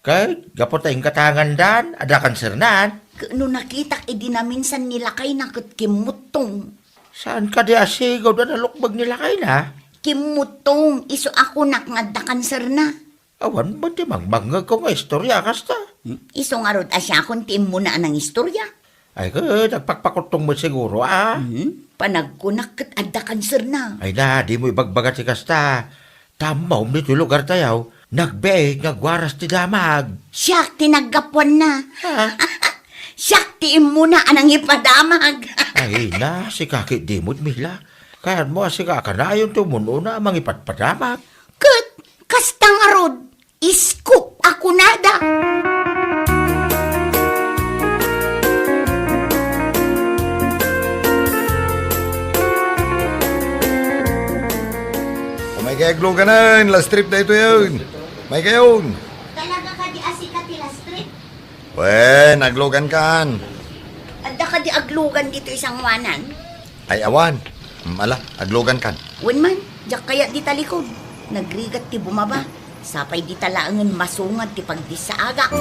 Ket gapu ta inggatangandan, adda kansernan. Ket no nakitak idi naminsan ni lakayna ket kimmuttong. Saan kadi a sigud a nalukbeg ni lakayna? Kimmuttong, isu a kunak nga adda kanserna. Awan met ti mangmangngegko nga istorya a kasta. Hmm? Isu ngarud a siakon ti immuna a nangistorya. Ay, ket agpakpakuttong met siguro, a? Hmm? Panagkunak ket adda kanserna. Ay na, dimo ibagbaga ti kasta. Ta ammom ditoy lugartayo, nagbiit nga agwaras ti damag. Siak ti naggapuanna. Ha? Siak ti immuna a nangipadamag. Ay na, sika ketdi met, Mila. Kayatmo a sika a kanayon ti umun-una a mangipadpadamag. Ket kasta ngarud, scoop a kunada. O, maikay agluganen, last trip daytoyen. Maikayon. Talaga kadi a sika ti last trip? Wen, aglugankan. Adda kadi aglugan ditoy sangoanan? Ay, awan. Mm, ala, aglugankan. Wen man, diak kayat dita likod. Nagrigat ti bumaba. Sapay dita laengen masungad ti pagdissaagak.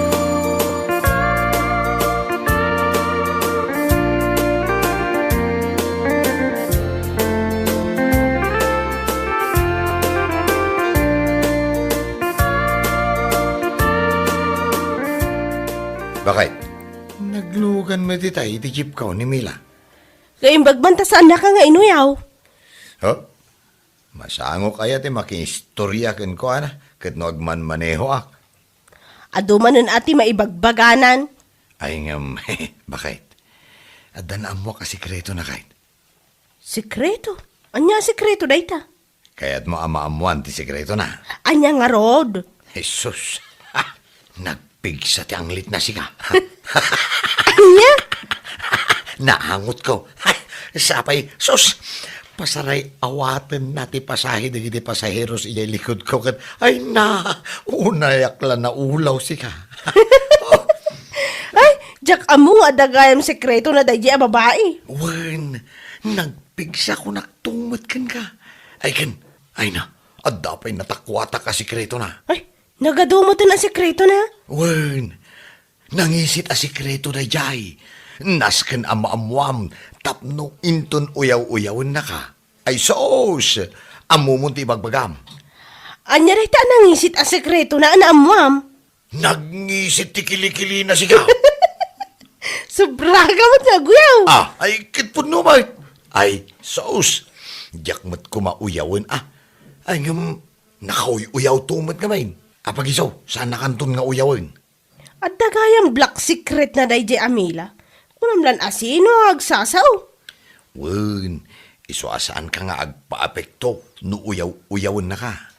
Bakit? Naglugan met itay iti jeepko ni Mila. Kaimbag man ta saannaka nga inuyaw. Huh? Masangok aya ti makiistorya kenkuana ket no agmanmanehoak? Adu manen a ti maibagbaganan. Ay ngem, bakit? Adda naammoak a sekretona, kayat. Sekreto? Ania a sekreto dayta? Kayatmo a maammoan ti sekretona? Ania ngarud? Jesus! Ha! Nagpigsa ti anglitna sika. Ania? Naangotko. Ay, sapay, sus! Pasarayawatenna ti pasahe dagiti pasaheros idiay likudko ket, ay na, unayak la naulaw sika. Ay, diak ammo nga adda gayam sekretona daydiay a babai. Wen, nagpigsakonak met kenka. Ay ken, ay na, adda pay natakuatak a sekretona. Ay, nagadu met a sekretona? Wen, nangisit a sekreto daydiay. Nasken a maammoam tapno inton uyaw-uyawennaka. Ay sus! Ammomon ti ibagbagam. Ania dayta a nangisit a sekretona a naammoam? Nagngisit ti kilikilina sika. Sobraka met nga aguyaw. Ah, ay, ket pudno met. Ay, sus! Diak met koma uyawen, ah. Ay, ngem, nakauy-uyawto met ngamin. Apag isu, saannakanton nga uyawen. Adda gayam black secret na daydiay a Mila. Kunam lan a sino a agsasao. Wen, isu a saanka nga agpaapekto no uyaw-uyawennaka.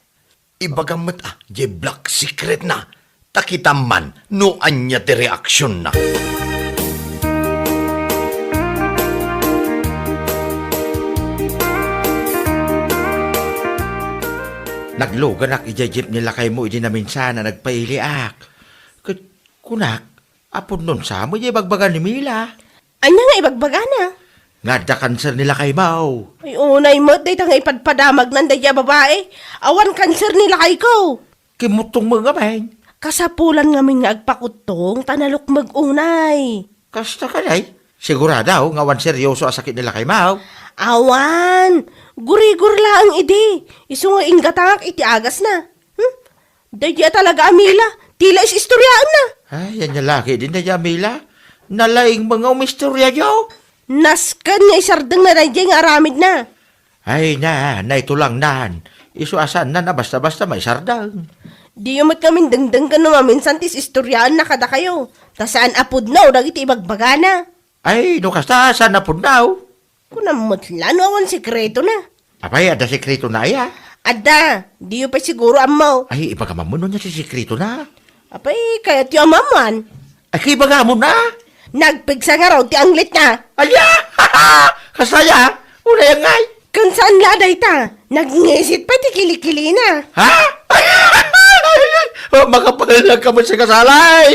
Ibagam met a, diay black secret na. Ta kitam man no ania ti reaksionna. Nagluganak idiay jeep ni lakaymo idi naminsan a nagpailiak. Ket kunak, a pudnon sa met diay ibagbaga ni Mila. Ania nga ibagbagana? Nga adda kanser ni lakaymo. Ay, unay met dayta nga ipadpadamagnan daydiay a babai. Awan kanser ni lakayko. Kimmuttong met ngamin. Kasapulan ngamin nga agpakuttong ta nalukmeg unay. Kasta kadi? Sigurado nga awan seryoso a sakit ni lakaymo? Awan. Gurigor laeng idi. Isu nga inggatangak iti agasna. Hmm? Daydiay talaga a Mila, ti la is-istoriaenna. Ay, ania la ketdin daydiay a Mila. Nalaing met nga umistoriayo. Nasken nga isardengna daydiay nga aramidna. Ay na, naitulangnan. Isu a saanna a basta-basta maisardeng. Diyo met ngamin dengdenggen no maminsan ti is-istoriaenna kadakayo. Ta saan a pudno dagiti ibagbagana. Ay, no kasta, saan a pudno? Kunam met la no awan sekretona. Apay, adda sekretona aya? Adda, diyo pay siguro ammo. Ay, ibagam ammo no ania ti sekretona. Apay, kayatyo a maammoan? Ay, kay ibagamon a. Nagpigsa ngarud ti anglitna. Aya! Kasta aya? Unay ngay. Ken saan la a dayta? Nagngisit pay ti kilikilina. Ha? Makapagalak ka met sa kasalay.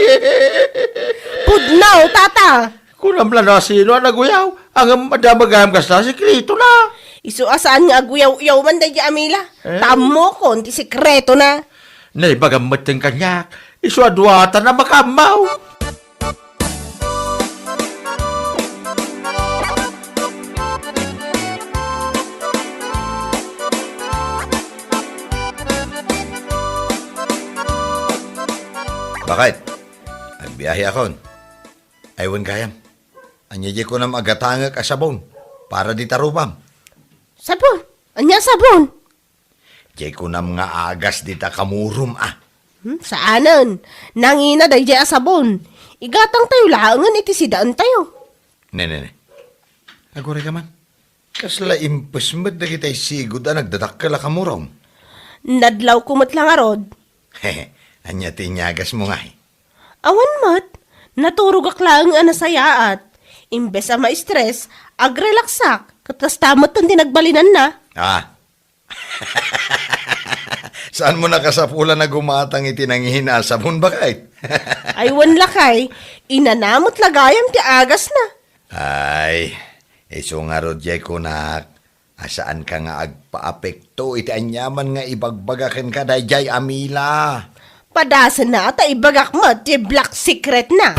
Pudno, tata. Kunam la no asino a naguyaw, ngem adda met gayam kasta sekretona. Isu a saan nga aguyaw-uyaw man daydiay a Mila. Eh? Ta ammokon ti sekretona. Naibagam met ti kaniak, isu a duatan a makaammo. Bakit? Agbiaheakon. Ay, wen gayam. Ania diay kunam a gatangek a sabon para dita rupam? Sabon? Ania a sabon? Diay kunam nga agas dita kamurom a. Hmm, saanen. Nangina daydiay a sabon. Igatangtayo laengen iti sidaentayo. Ne, ne, ne. Aguray ka man. Kasla impes met dagitay sigud a nagdadakkel a kamurom. Nadlawko met la ngarud. Ania ti inyagasmo ngay? Awan met. Naturogak laeng a nasayaat. Imbes a ma-stress, agrelaksak, ket kasta met ti nagbalinanna. Ah. Saanmo nakasapulan a gumatang iti nangina a sabon, baket? Ay, wen lakay, inana met la gayam ti agasna. Ay, isu ngarud diay kunak, a saanka nga agpaapekto iti aniaman nga ibagbaga kenka daydiay a Mila. Padasenna ta ibagak met ti black secretna.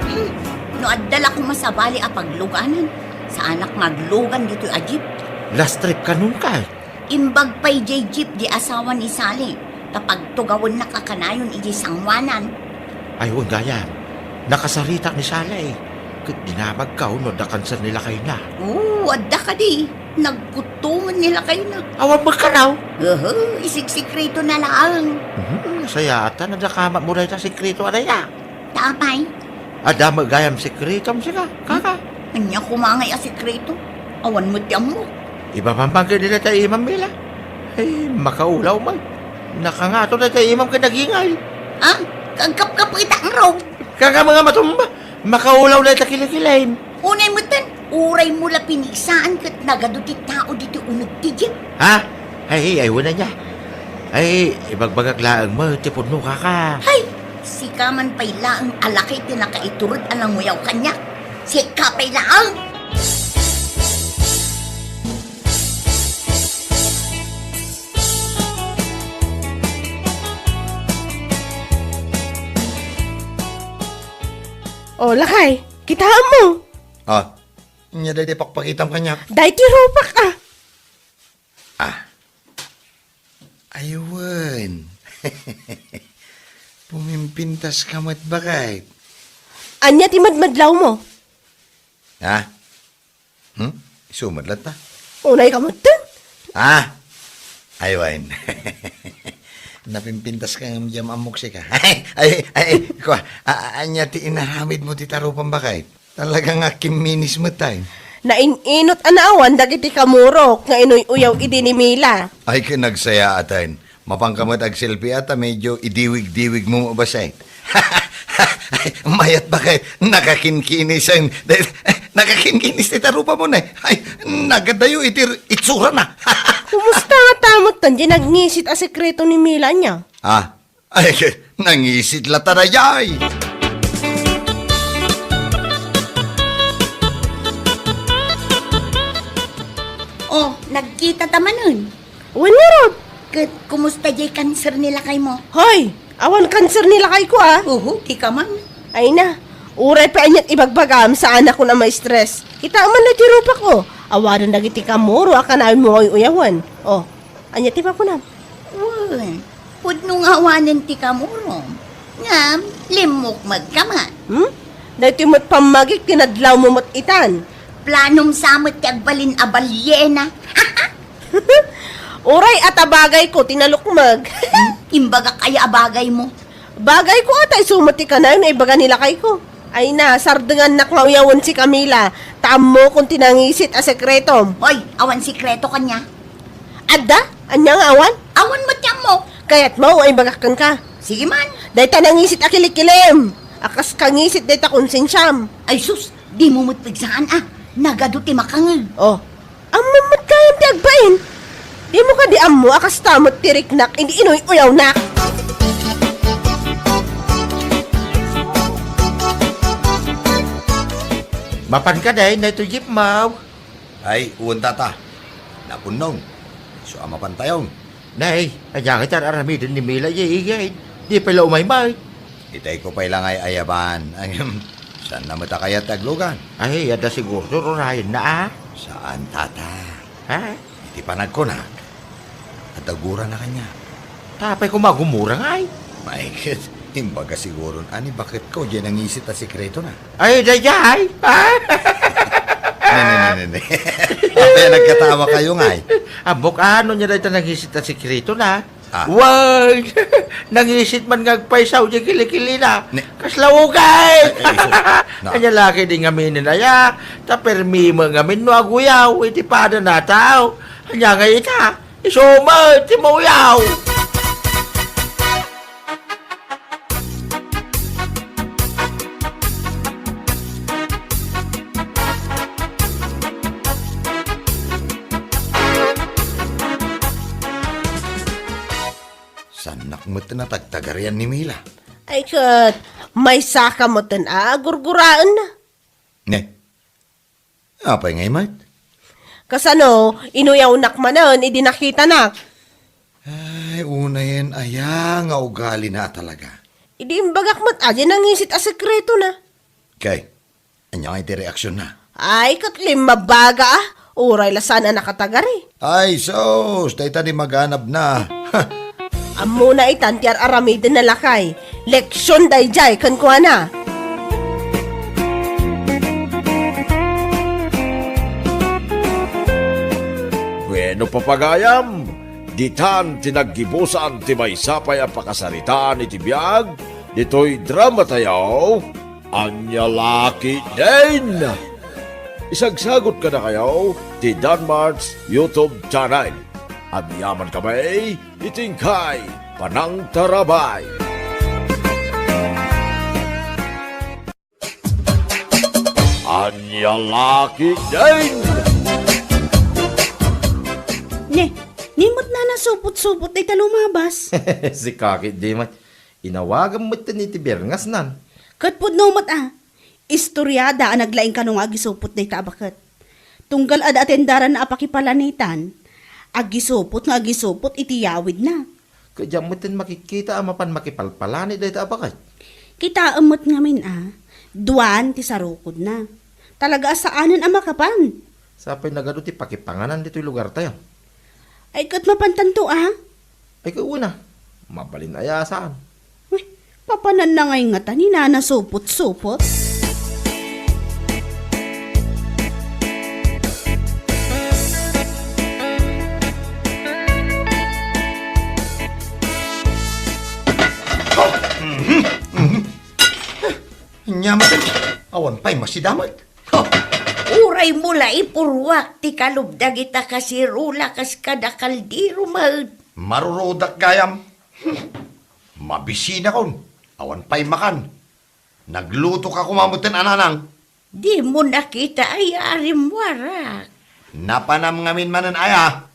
Hmm, no adda la koma sabali a pagluganan, saanak nga aglugan ditoy a jeep. Last trip kanon kay? Imbag pay diay jeep di asawa ni Sally, ta pagtugawennak a kanayon idiay sangoanan. Ay, wen gayam. Nakasaritak ni Sally. Ket dinamagko no adda kanser ni lakayna. Oo, adda kadi. Nagkutongen ni lakayna. Awan met kanaw? Uhu, isigsikreto na laeng. Mhm, sayaat a nadakamatmo dayta sekreto a dayta. Apay? Adda met gayam sekretom sika, kaka. Ania koma ngay a sekreto? Awan met ti ammok. Ibabambang ket dita tay imam, Mila. Ay, makaulaw man. Nakangato dayta imam ket nagingay. Ah, kagkapkapetak ngarud. Kaka, mga matumba. Makaulaw dayta kilikilim. Unay metten, uray mo la pinigsaan ket nagadu ti tao ditoy uneg ti jeep. Ha? Ay, ay, wala niya. Ay, ibagbagak laeng met ti pudno, kaka. Hay, sika man pay laeng a laki ti nakaiturod a nanguyaw kaniak. Sika pay laeng. O, lakay, kitaem mo. Ah, ania daydi pakpakitam kaniak? Daydi rupak, ah. Ah. Ay wen. Pumimpintas ka met, baket. Ania ti madmadlaw mo? Ha? Hmm? Isu met latta? Unay ka metten? Ah! Ay wen. Napimpintas ka ngem diam ammok sika. Ay, ay, ay, ay, kua, a-, a-, ania ti inaramid mo ti tarupam, baket? Talaga nga kimminis met, ay. Nain-inot a naawan dagiti kamurok nga inuy-uyaw idi ni Mila. Ay, ket nagsayaat, ay. Mapanka met agselfie ta medio idiwig-diwig mo met basit. Ay, mayat, baket, nakakinkinis, ay. Nakakinkinis ti tarupam, ne. Ay, nagadayo iti itsurana. Kumusta nga ta met tan di nangisit a sekreto ni Mila, ania? Ah, Ay, nangisit latta daydiay. Oh, nagkitata manen. Wen ngarud. Ket kumusta diay kanser ni lakaymo? Hoy, awan kanser ni lakayko, ah. Uhu, dika man. Ay na, uray pay aniat ibagbagam, saanakon a ma-stress. Kitaem man ti rupak, oh. Awanen dagiti kamuro a kanayon mo nga uyawen. Oh, Ania ti makunam? Wen, pudno nga awanen ti kamurom. Ngem, limmukmegka met. Hmm? Daytoy met pammagik ti nadlawmo met itan. Planom sa met ti agbalin a balyena. Uray a ta bagayko ti nalukmeg. Hmm? Imbagak aya a bagaymo? Bagayko a ta isu met ti kanayon a ibaga ni lakayko. Ay na, sardengannak nga uyawen si Camila. Ta ammokon ti nangisit a sekretom. Hoy, awan sekreto kaniak. Adda? Ania nga awan? Awan met ti ammok. Kayatmo a imbagak kenka? Sige man. Dayta nangisit a kilikilim. A kas kangisit dayta konsensiam. Ay sus, dimo met pigsaan a. Nagadu ti makangeg. Oh, ammom met gayam ti agbain. Dimo kadi ammo a kasta met ti riknak idi inuy-uyawnak? Mapan kadi daytoy jeep, maw? Ay, wen tata. Napunnong. Isu a mapantayon. Nay, ania nga ti ar-aramiden ni Mila, igay? Di pay la umaymay. Itayko pay la nga ay-ayaban. Ahem. Saanna met a kayat ti aglugan? Ay, adda siguro ti urayenna, a? Saan, tata. Ha? Iti panagkunak, adda gurana kaniak. Apay koma a gumura ngay? Maikit, imbaga siguron a ni baketko diay nangisit a sekretona. Ay, daydiay! Ne, ne, ne, ne, ne. Apay a nagkatawakayo ngay? Ammok a no ania dayta nangisit a sekretona. Ah. Wen! Nangisit man nga agpaysaw diay kilikilina. Ne- Kasla ugay! Ay, ay, isu. Na. Ania la ketdi ngamin, aya? Ta permi met ngamin no aguyaw iti padana, tao. Ania ngay ita? Isu met ti mauyaw! Saannak met a tagtagarian ni Mila. Ay ket, maysaka met a agurguraenna. Ne? Apay ngay met? Kasano, inuyawnak manen idi nakitanak? Ay, unayen aya nga ugalina a talaga. Idi imbagak met a diay nangisit a sekretona. Kay, ania ngay ti reaksionna? Ay, ket limmabaga a. Uray la saan a nakatagari. Ay, sus, dayta di maganabna. Ammona itan ti ar-aramiden a lakay. Leksion daydiay kenkuana. Papagayam, ditan ti naggibusan ti maysa pay a pakasaritaan iti biag ditoy dramatayo, Ania la ketdin? Isagsagut kadakayo ti Danmart's YouTube channel. Agyamankami iti inkay panangtarabay. Ania la ketdin? Ne, ni met a nasupot-supot dayta lumabas. Sika ketdi met. Inawagam metten iti bierngasnan. Ket pudno met a, istoriada a naglaing kano nga agisupot dayta a baket. Tunggal adda atendaranna a pakipalanitan, agisupot nga agisupot iti yawidna. Ket diak metten makitkita a mapan makipalpalanit dayta a baket. Kitaem met ngamin a, duan ti sarukodna. Talaga a saanen a makapan. Sapay nagadu ti pakipanganan ditoy lugartayo. Ay, ket mapantanto a? Ay, ket wen a. Mabalin aya a saan? Uy, papananna ngay ngata ni Nana Supot-supot? Ania met, awan pay masidamet. Ho! Uray mo la ipurruak ti kalub dagita kasirula kas kada kaldero met. Marurudak gayam. Mabisinakon. Awan pay makan. Naglutoka koma metten a nanang. Dimo nakita aya a rimmuarak? Napanam ngamin manen aya.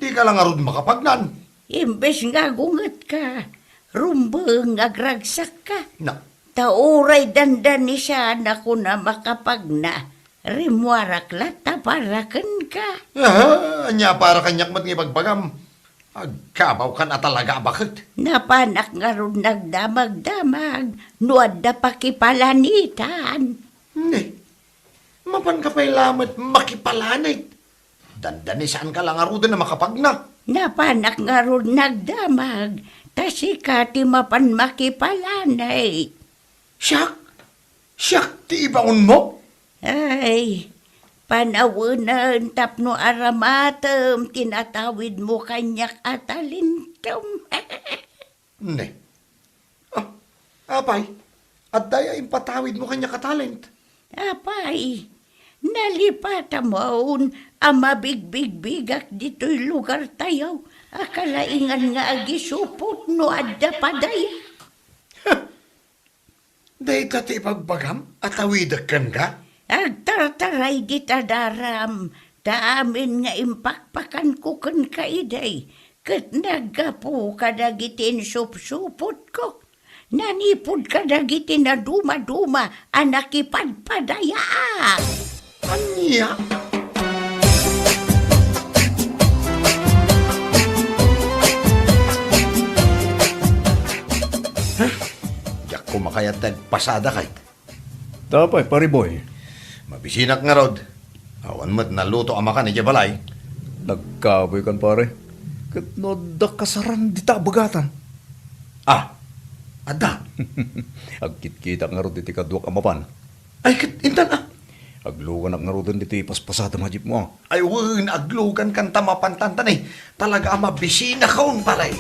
Dika la ngarud makapagnan. Imbes nga agungetka, rumbeng nga agragsakka. Na. Ta uray dandanisanakon a makapagna, rimmuarak latta para kenka. Aha, ania para kaniak met nga ibagbagam? Agkabawkan a talaga a baket. Napanak ngarud nagdamagdamag no adda pakipalanitan. Ne, mapanka pay lamet makipalanit. Dandanisanka la ngaruden a makapagna. Napanak ngarud nagdamag, ta sika ti mapan makipalanit. Siak? Siak ti ibaonmo? Ay, panawenen tapno aramatem ti natawidmo kaniak a talentom. Ne. Ah, apay, adda aya impatawidmo kaniak a talent? Apay, nalipatamon a mabigbigbigak ditoy lugartayo a kalaingan nga agisupot no adda padaya. Dayta ti ibagbagam a tawidek kenka? Agtartaray dita daram, ta amin nga impakpakanko kenka idi, ket naggapu kadagiti insupsupotko. Nanipud kadagiti nadumaduma a nakipadpadayaak. Ania? Huh? Diak koma kayat ti agpasada, kayat. Apay, Pare Boy? Mabisinak ngarud. Awan met naluto a makan idiay balay. Nagkabuy kan, pare. Ket no adda kasaran dita a bagatan? Ah, adda. Agkitkitak ngarud iti kaduak a mapan. Ay, ket intan, ah. Agluganak ngaruden ditoy paspasadam a jeepmo, ah. Ay, wen, aglugankan ta mapantan, ta ne, talaga a mabisinakon, pare.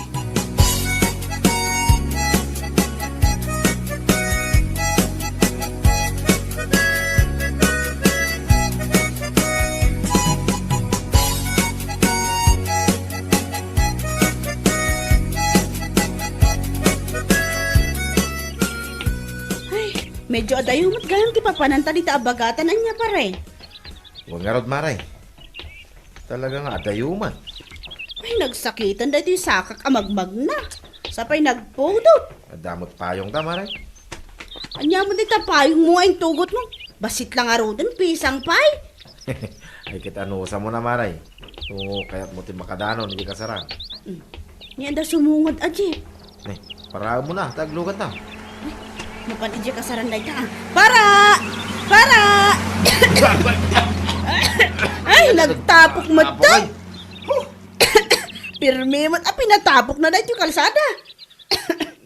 Ay, medyo adayo met gayam ti papananta dita a bagatan, ania, pare? Wen ngarud, mare. Talaga nga adayo met. Ay, nagsakiten daytoy sakak a magmagna. Sapay nagpudot. Adda met payongta, mare. Ania met dayta payongmo nga intugotmo? Bassit la ngaruden, pisang pay. Ay, ket anusam na, mare. No kayatmo ti makadanon idiay kasaran. Mm. Ni adda sumungod a jeep. Ay, paraem mo na, ta agluganta. Ay, mapan idiay kasaran dayta, ah. Para! Para! Ay, nagtapok met. Tapok, ay. Huh! Pirmi met a pinatapokna daytoy kalsada.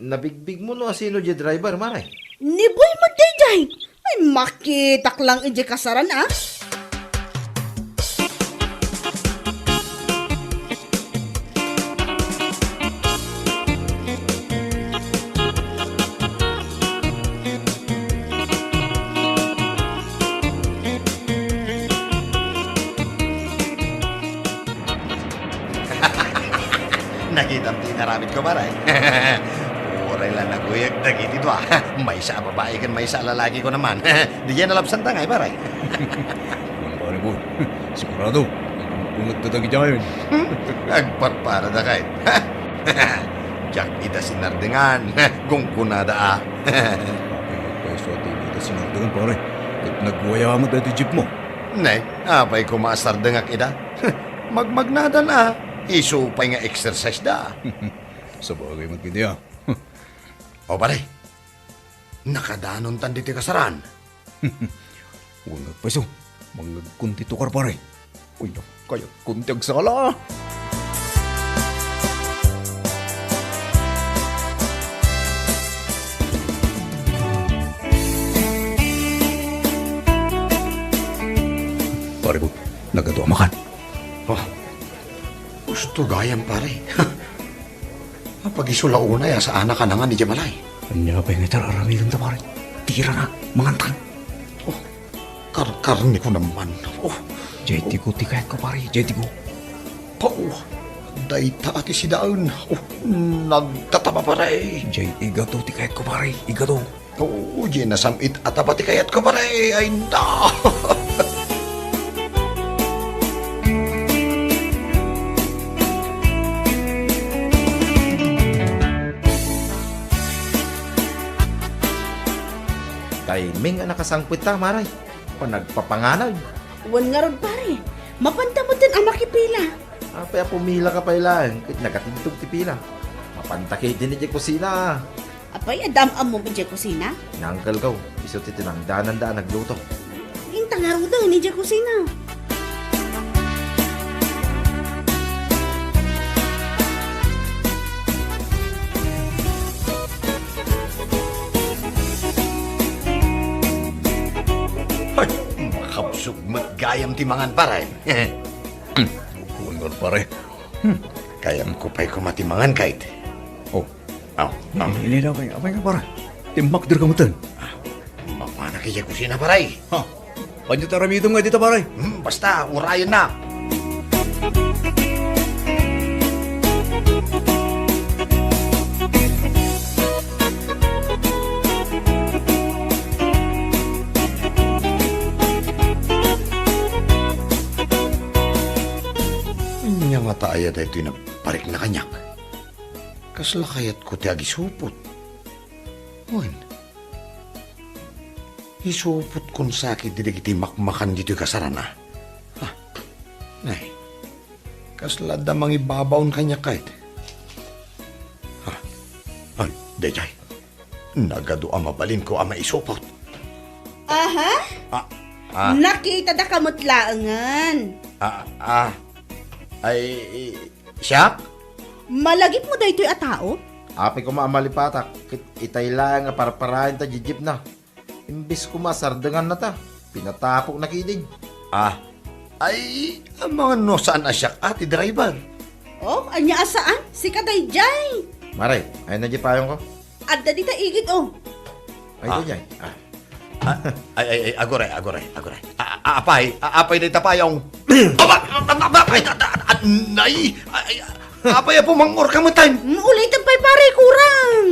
Nabigbigmo no asino diay driver, mare? Ni Boy met daydiay. Ay, makitak lang idiay kasaran, ah. Itam ti inaramid ko, pare. Uray la naguyag dagiti dua. Maysa a babai ken maysa a lalaki ko naman. Diay nalabsanta ngay, pare. Wen, pare boy. Sigurado, nagunggunget dagiti ayan. Hmm? Agparparada kay. Diak ida sinardengan. Gunggonada a. Apay, agpayso a di ida sinardengan, pare. Ket nagwaya met daytoy jeepmo. Ne, apay koma a sardengak ida? Magmagnadan a. Isu pay nga exercise da. Sabagay met ketdi a. O, pare, nakadanontan ditoy kasaraan. Wen, agpayso, mangngegkon ti tukar, pare. Uy, no, kayat kon ti agsala. Pare boy, nagadu a makan. Oh, gusto gayam, pare. Apagiso la unay a saanak a nangan idiay balay. Ania pay nga iti ar-aramidenta, pare? Tirana, mangantan. Oh, karkarneko naman. Oh. Jay tigo ti kayatko, pare. Jay tigo. Pao, dayta a ti sidaen. Oh, nagtataba, pare. Jay igato ti kayatko, pare. Igato. Oo, diay nasam-it a taba ti kayatko, pare. Ay, na. Timing a nakasangpet ta, pare. Panagpapanganay. Wen ngarud, pare. Mapanta metten a makipila. Apay a pumilaka pay laeng ket nagatibtog ti pila. Mapanta ketdin idiay kusina. Apay, adda am-ammom idiay kusina? Ni uncle ko, isu ti tinangdananda a nagluto. Inta ngaruden idiay kusina. Ay, makabsog met gayam ti mangan, pare. Hmm. Wen ngarud, pare. Hmm. Kayatko pay koma ti mangan, kayat. Oh. Aw, aw. Ililaw kay, apay nga, pare? Timmakderka metten. Ah, mapanak idiay kusina, pare. Ha? Ania ti aramidem nga dita, pare? Hmm, basta, urayennak. Ania ngata aya daytoy nagparikna kaniak? Kasla kayatko ti agisupot. Wen, isupotkon sa ketdi dagiti makmakan ditoy kasaraan a. Ah, nay, kasla adda mangibabaon kaniak, kayat. Ah, ay, daydiay. Nagadu a mabalinko a maisupot. Aha? Ah, ah. Nakitadaka met laengen. Ah, ah. Ay, siak? Malagipmo daytoy a tao? Apay koma a malipatak, ket itay laeng a parparaen ta jijipna. Imbes koma a sardengannata, pinatapokna ketdin. Ah, ay, amangan no saan a siak a ti driver. Oh, ania a saan? Sika daydiay. Mare, ayanna diay payongko? Adda dita igid, oh. Ay, ah. Daydiay. Ah. Ah, ay, ay, ay, aguray, aguray, aguray. A-, a-, apay, a-, apay dayta payong? Aba, aba, aba, ay, a-, a-, a-, nay, ay, ay, apay a pumangngorka metten? Mm, ulitem pay, pare, kurang.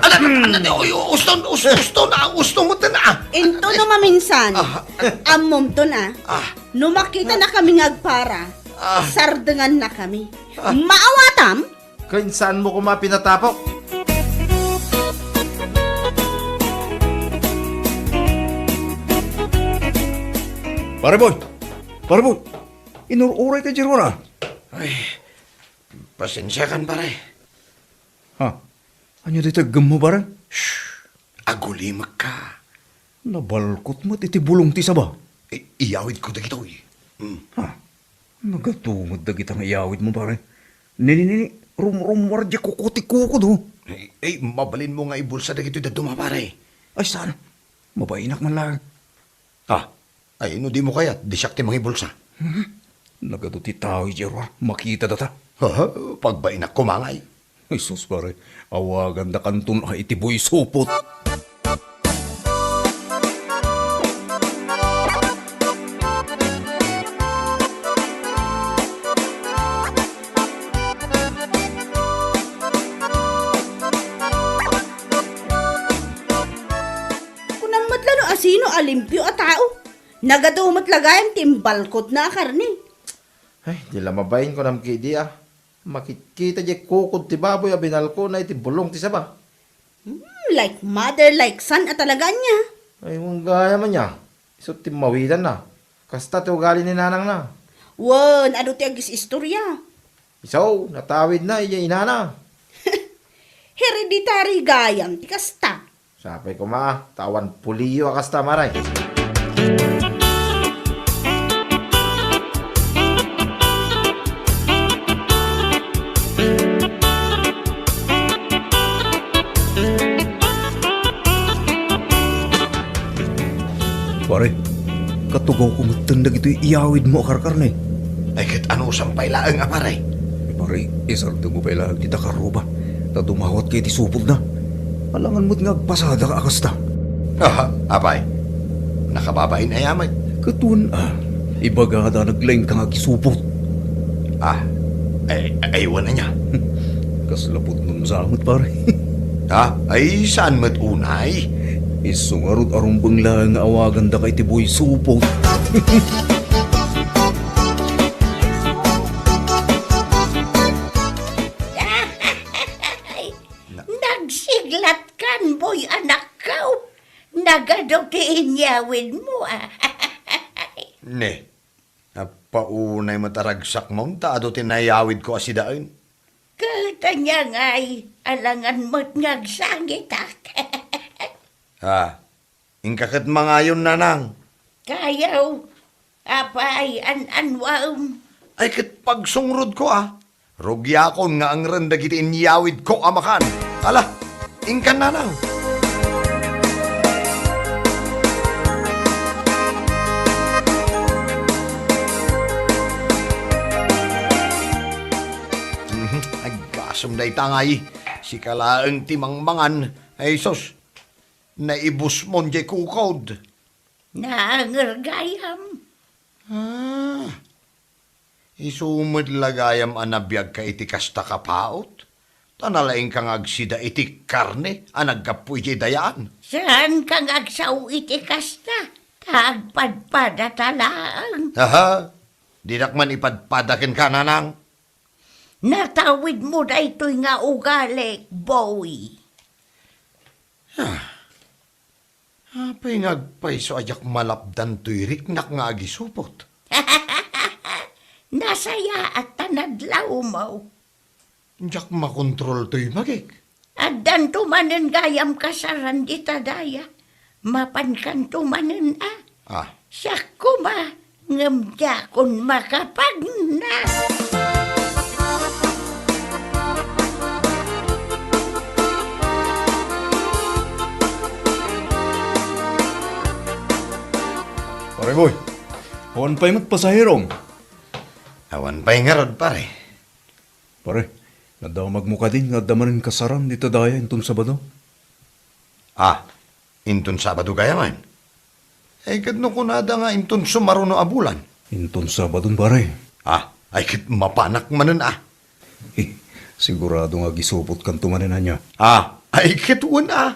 Ala, ala, ala, uy, uston, us-, uston, ah, uston metten, ah. Into no maminsan, ah, ammomton, ah. Ah. No makitanakami nga agpara, ah, sardengannakami. Ah. Maawatam? Ken saanmo koma pinatapok? Pare Boy! Pare Boy! Inur-urayka diay ruar a? Ay, pasensiakan, pare. Ha? Ania dayta aggemmo, pare? Shh! Agulimekka. Nabalkot met iti bulong ti saba. I-, iyawidko dagitoy. Mm. Ha? Nagadu met dagita nga iyawidmo, pare. Nini, nini, rumrummuar diay kuko ti kuko, do. Ay, ay, mabalinmo nga ibulsa dagitoy dadduma, pare. Ay, saan? Mabainak man laeng. Ah, ay, no dimo kayat, di siak ti mangibulsa. Hmm? Nagadu ti tao idiay ruar, makita data. Haha, pagbainak koma ngay. Jesus, pare, awagandakanton a iti buy supot. a limpio a tao. Nagadu met la gayam ti imbalkodna a karne. Ay, di la mabain kunam kadi a. Makitkita diay kukod ti baboy a binalkona iti bulong ti saba. Hmm, like mother, like son a talaga ania. Ay, wen gayam ania. Isu ti mawidanna. Kasta ti ugali ni nanangna. Wen, adu ti agis-istorya. Isu, natawidna idiay inana. Hereditary gayam ti kasta. Sapay koma, ta awan puliyo a kasta, Mare. Pare, katugawko metten dagitoy iyawidmo a karkarne. Ay, ket anusan pay laeng a, pare? Pare, isardengmo pay laeng ti takaruba, ta dumawatka iti supotna. Alangan met nga agpasadaka a kasta. Aha, apay? Nakababain aya met? Ket wen a, ibagada naglaingka nga agisupot. Ah, ay, ay, wen ania? Kasla pudnon sa met, pare. Ha? Ay, saan met unay? Isu ngarud a rumbeng laeng nga awagandaka iti boy supot. Nagsiglatkan, boy anakko. Nagadu ti inyawidmo, a. Ne, agpaunay met a ragsakmon ta adu ti nayawidko a sidaen. Ket ania ngay, alangan met nga agsangitak. Ha? Inka ket mangayon, nanang. Kayaw, apay, an-anuem? Ay, ket pagsungrodko, a. Rugiakon nga angren dagiti inyawidko a makan. Ala, inkan, nanang. Mhm, aggasem dayta ngay. Sika laeng ti mangmangan. Ay, sus, naibusmon diay kukod. Naanger gayam. Ah, isu met la gayam a nabiagka iti kasta kapaut, ta nalaingka nga agsida iti karne a naggapu idiay dayaan. Saanka nga agsao iti kasta, ta agpadpadata laeng. Aha, dinak man ipadpada kenka, nanang. Natawidmo daytoy nga ugalik, boy. Ah, apay nga agpayso a diak malapdan toy riknak nga agisupot? Nasayaat ta nadlawmo. Diak makontrol toy bagik. Addanto manen gayam kasaran dita daya. Mapankanto manen a. Ah. Siak koma, ngem diakon makapagna. Pare boy, awan pay met pasaherom? Awan pay ngarud, pare. Pare, nadamagmo kadi nga adda manen kasaran dita daya inton Sabado? Ah, inton Sabado gayamen? Ay, ket no kunada nga inton sumaruno a bulan? Inton Sabadon, pare. Ah, ay, ket mapanak manen, ah. Eh, sigurado nga agisupotkanto manen ania? Ah, ay, ket wen, ah.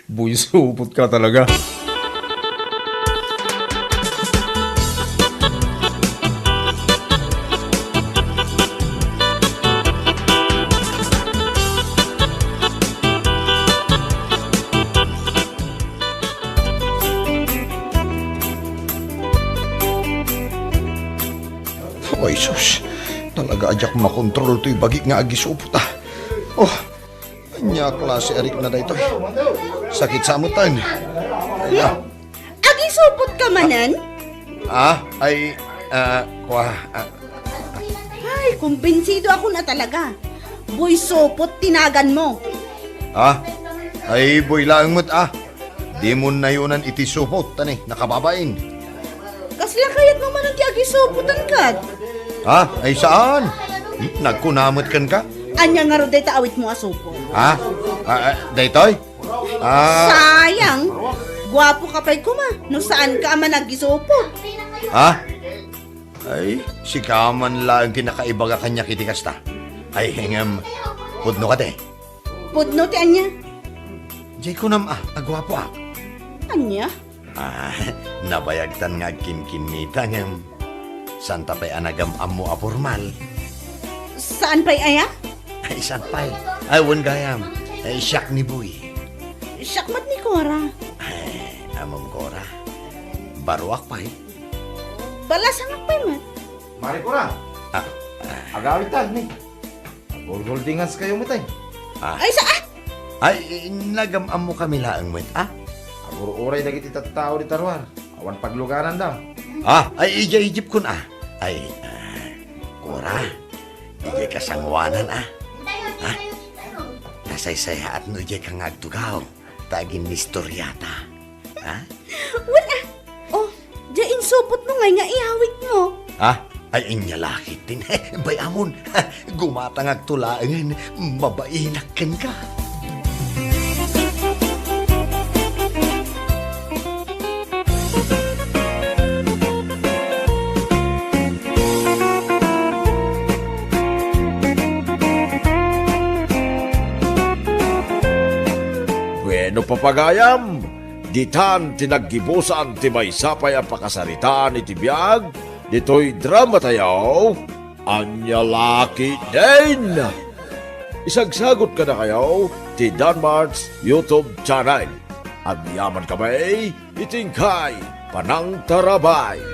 Boy supotka talaga. Oy, sus. Talaga a diak makontrol toy bagik nga agisupot, ah. Oh, ania a klase a rikna daytoy? Sakit sa amutan. Ay, ah. Agisupot ka manen? Ah, ay, ah, kua, ah. Ay, kumbinsido ako na talaga. Boy supot ti naganmo. Ah, ay, boy laeng met, ah. Dimon nayonan iti supot, ta ni, nakababain. Kasla kayatmo manen ti agisupotan ket? Ha? Ay, saan? Hmm, nagkuna met kenka? Ania ngarud dayta awitmo a supot? Ha? Ah, ah, daytoy? Ah. Sayang! Guapo ka pay koma no saan ka a managisupot. Ha? Ay, sika man laeng ti nakaibaga kaniak iti kasta. Ay, ngem, pudno kadi? Pudno ti ania? Diay kunam a, aguapoak. Ania? Ah, nabayagtan nga agkinkinnita ngem santa pay a nagam-ammo a pormal. Saan pay aya? Ay, saan pay? Ay, wen gayam. Ay, siak ni Boy. Siak met ni Cora. Ay, amom Cora. Baruak pay. Balasangak pay met. Mari Cora. Ah, ah. Agawitan ni. Agulguldinganskayo met ay. Ah. Ay, saan? Ay, nagam-ammo kami laeng met, ah? Agur-uray dagiti tattao dita ruar. Awan paglugananda. Ah, ay, idiay ijibkon, ah. Ay, ah, Cora, idiay kasangoanan, ah. Ha? Nasaysayaat no idiay ka nga agtugaw, ta aginnistoriata. Ha? Wen, ah. Oh, diay insupotmo ngay nga iawitmo. Ha? Ay, inya lakit din. Bay-amon, gumatangakto laengen, mabainak kenka. Bueno, papagayam, ditan ti naggibusan ti maysa pay a pakasaritaan iti biag ditoy dramatayo, Ania Lakit Din. Isagsagot kadakayo ti Danmart's YouTube channel. Agyaman kami iti inkay panangtarabay.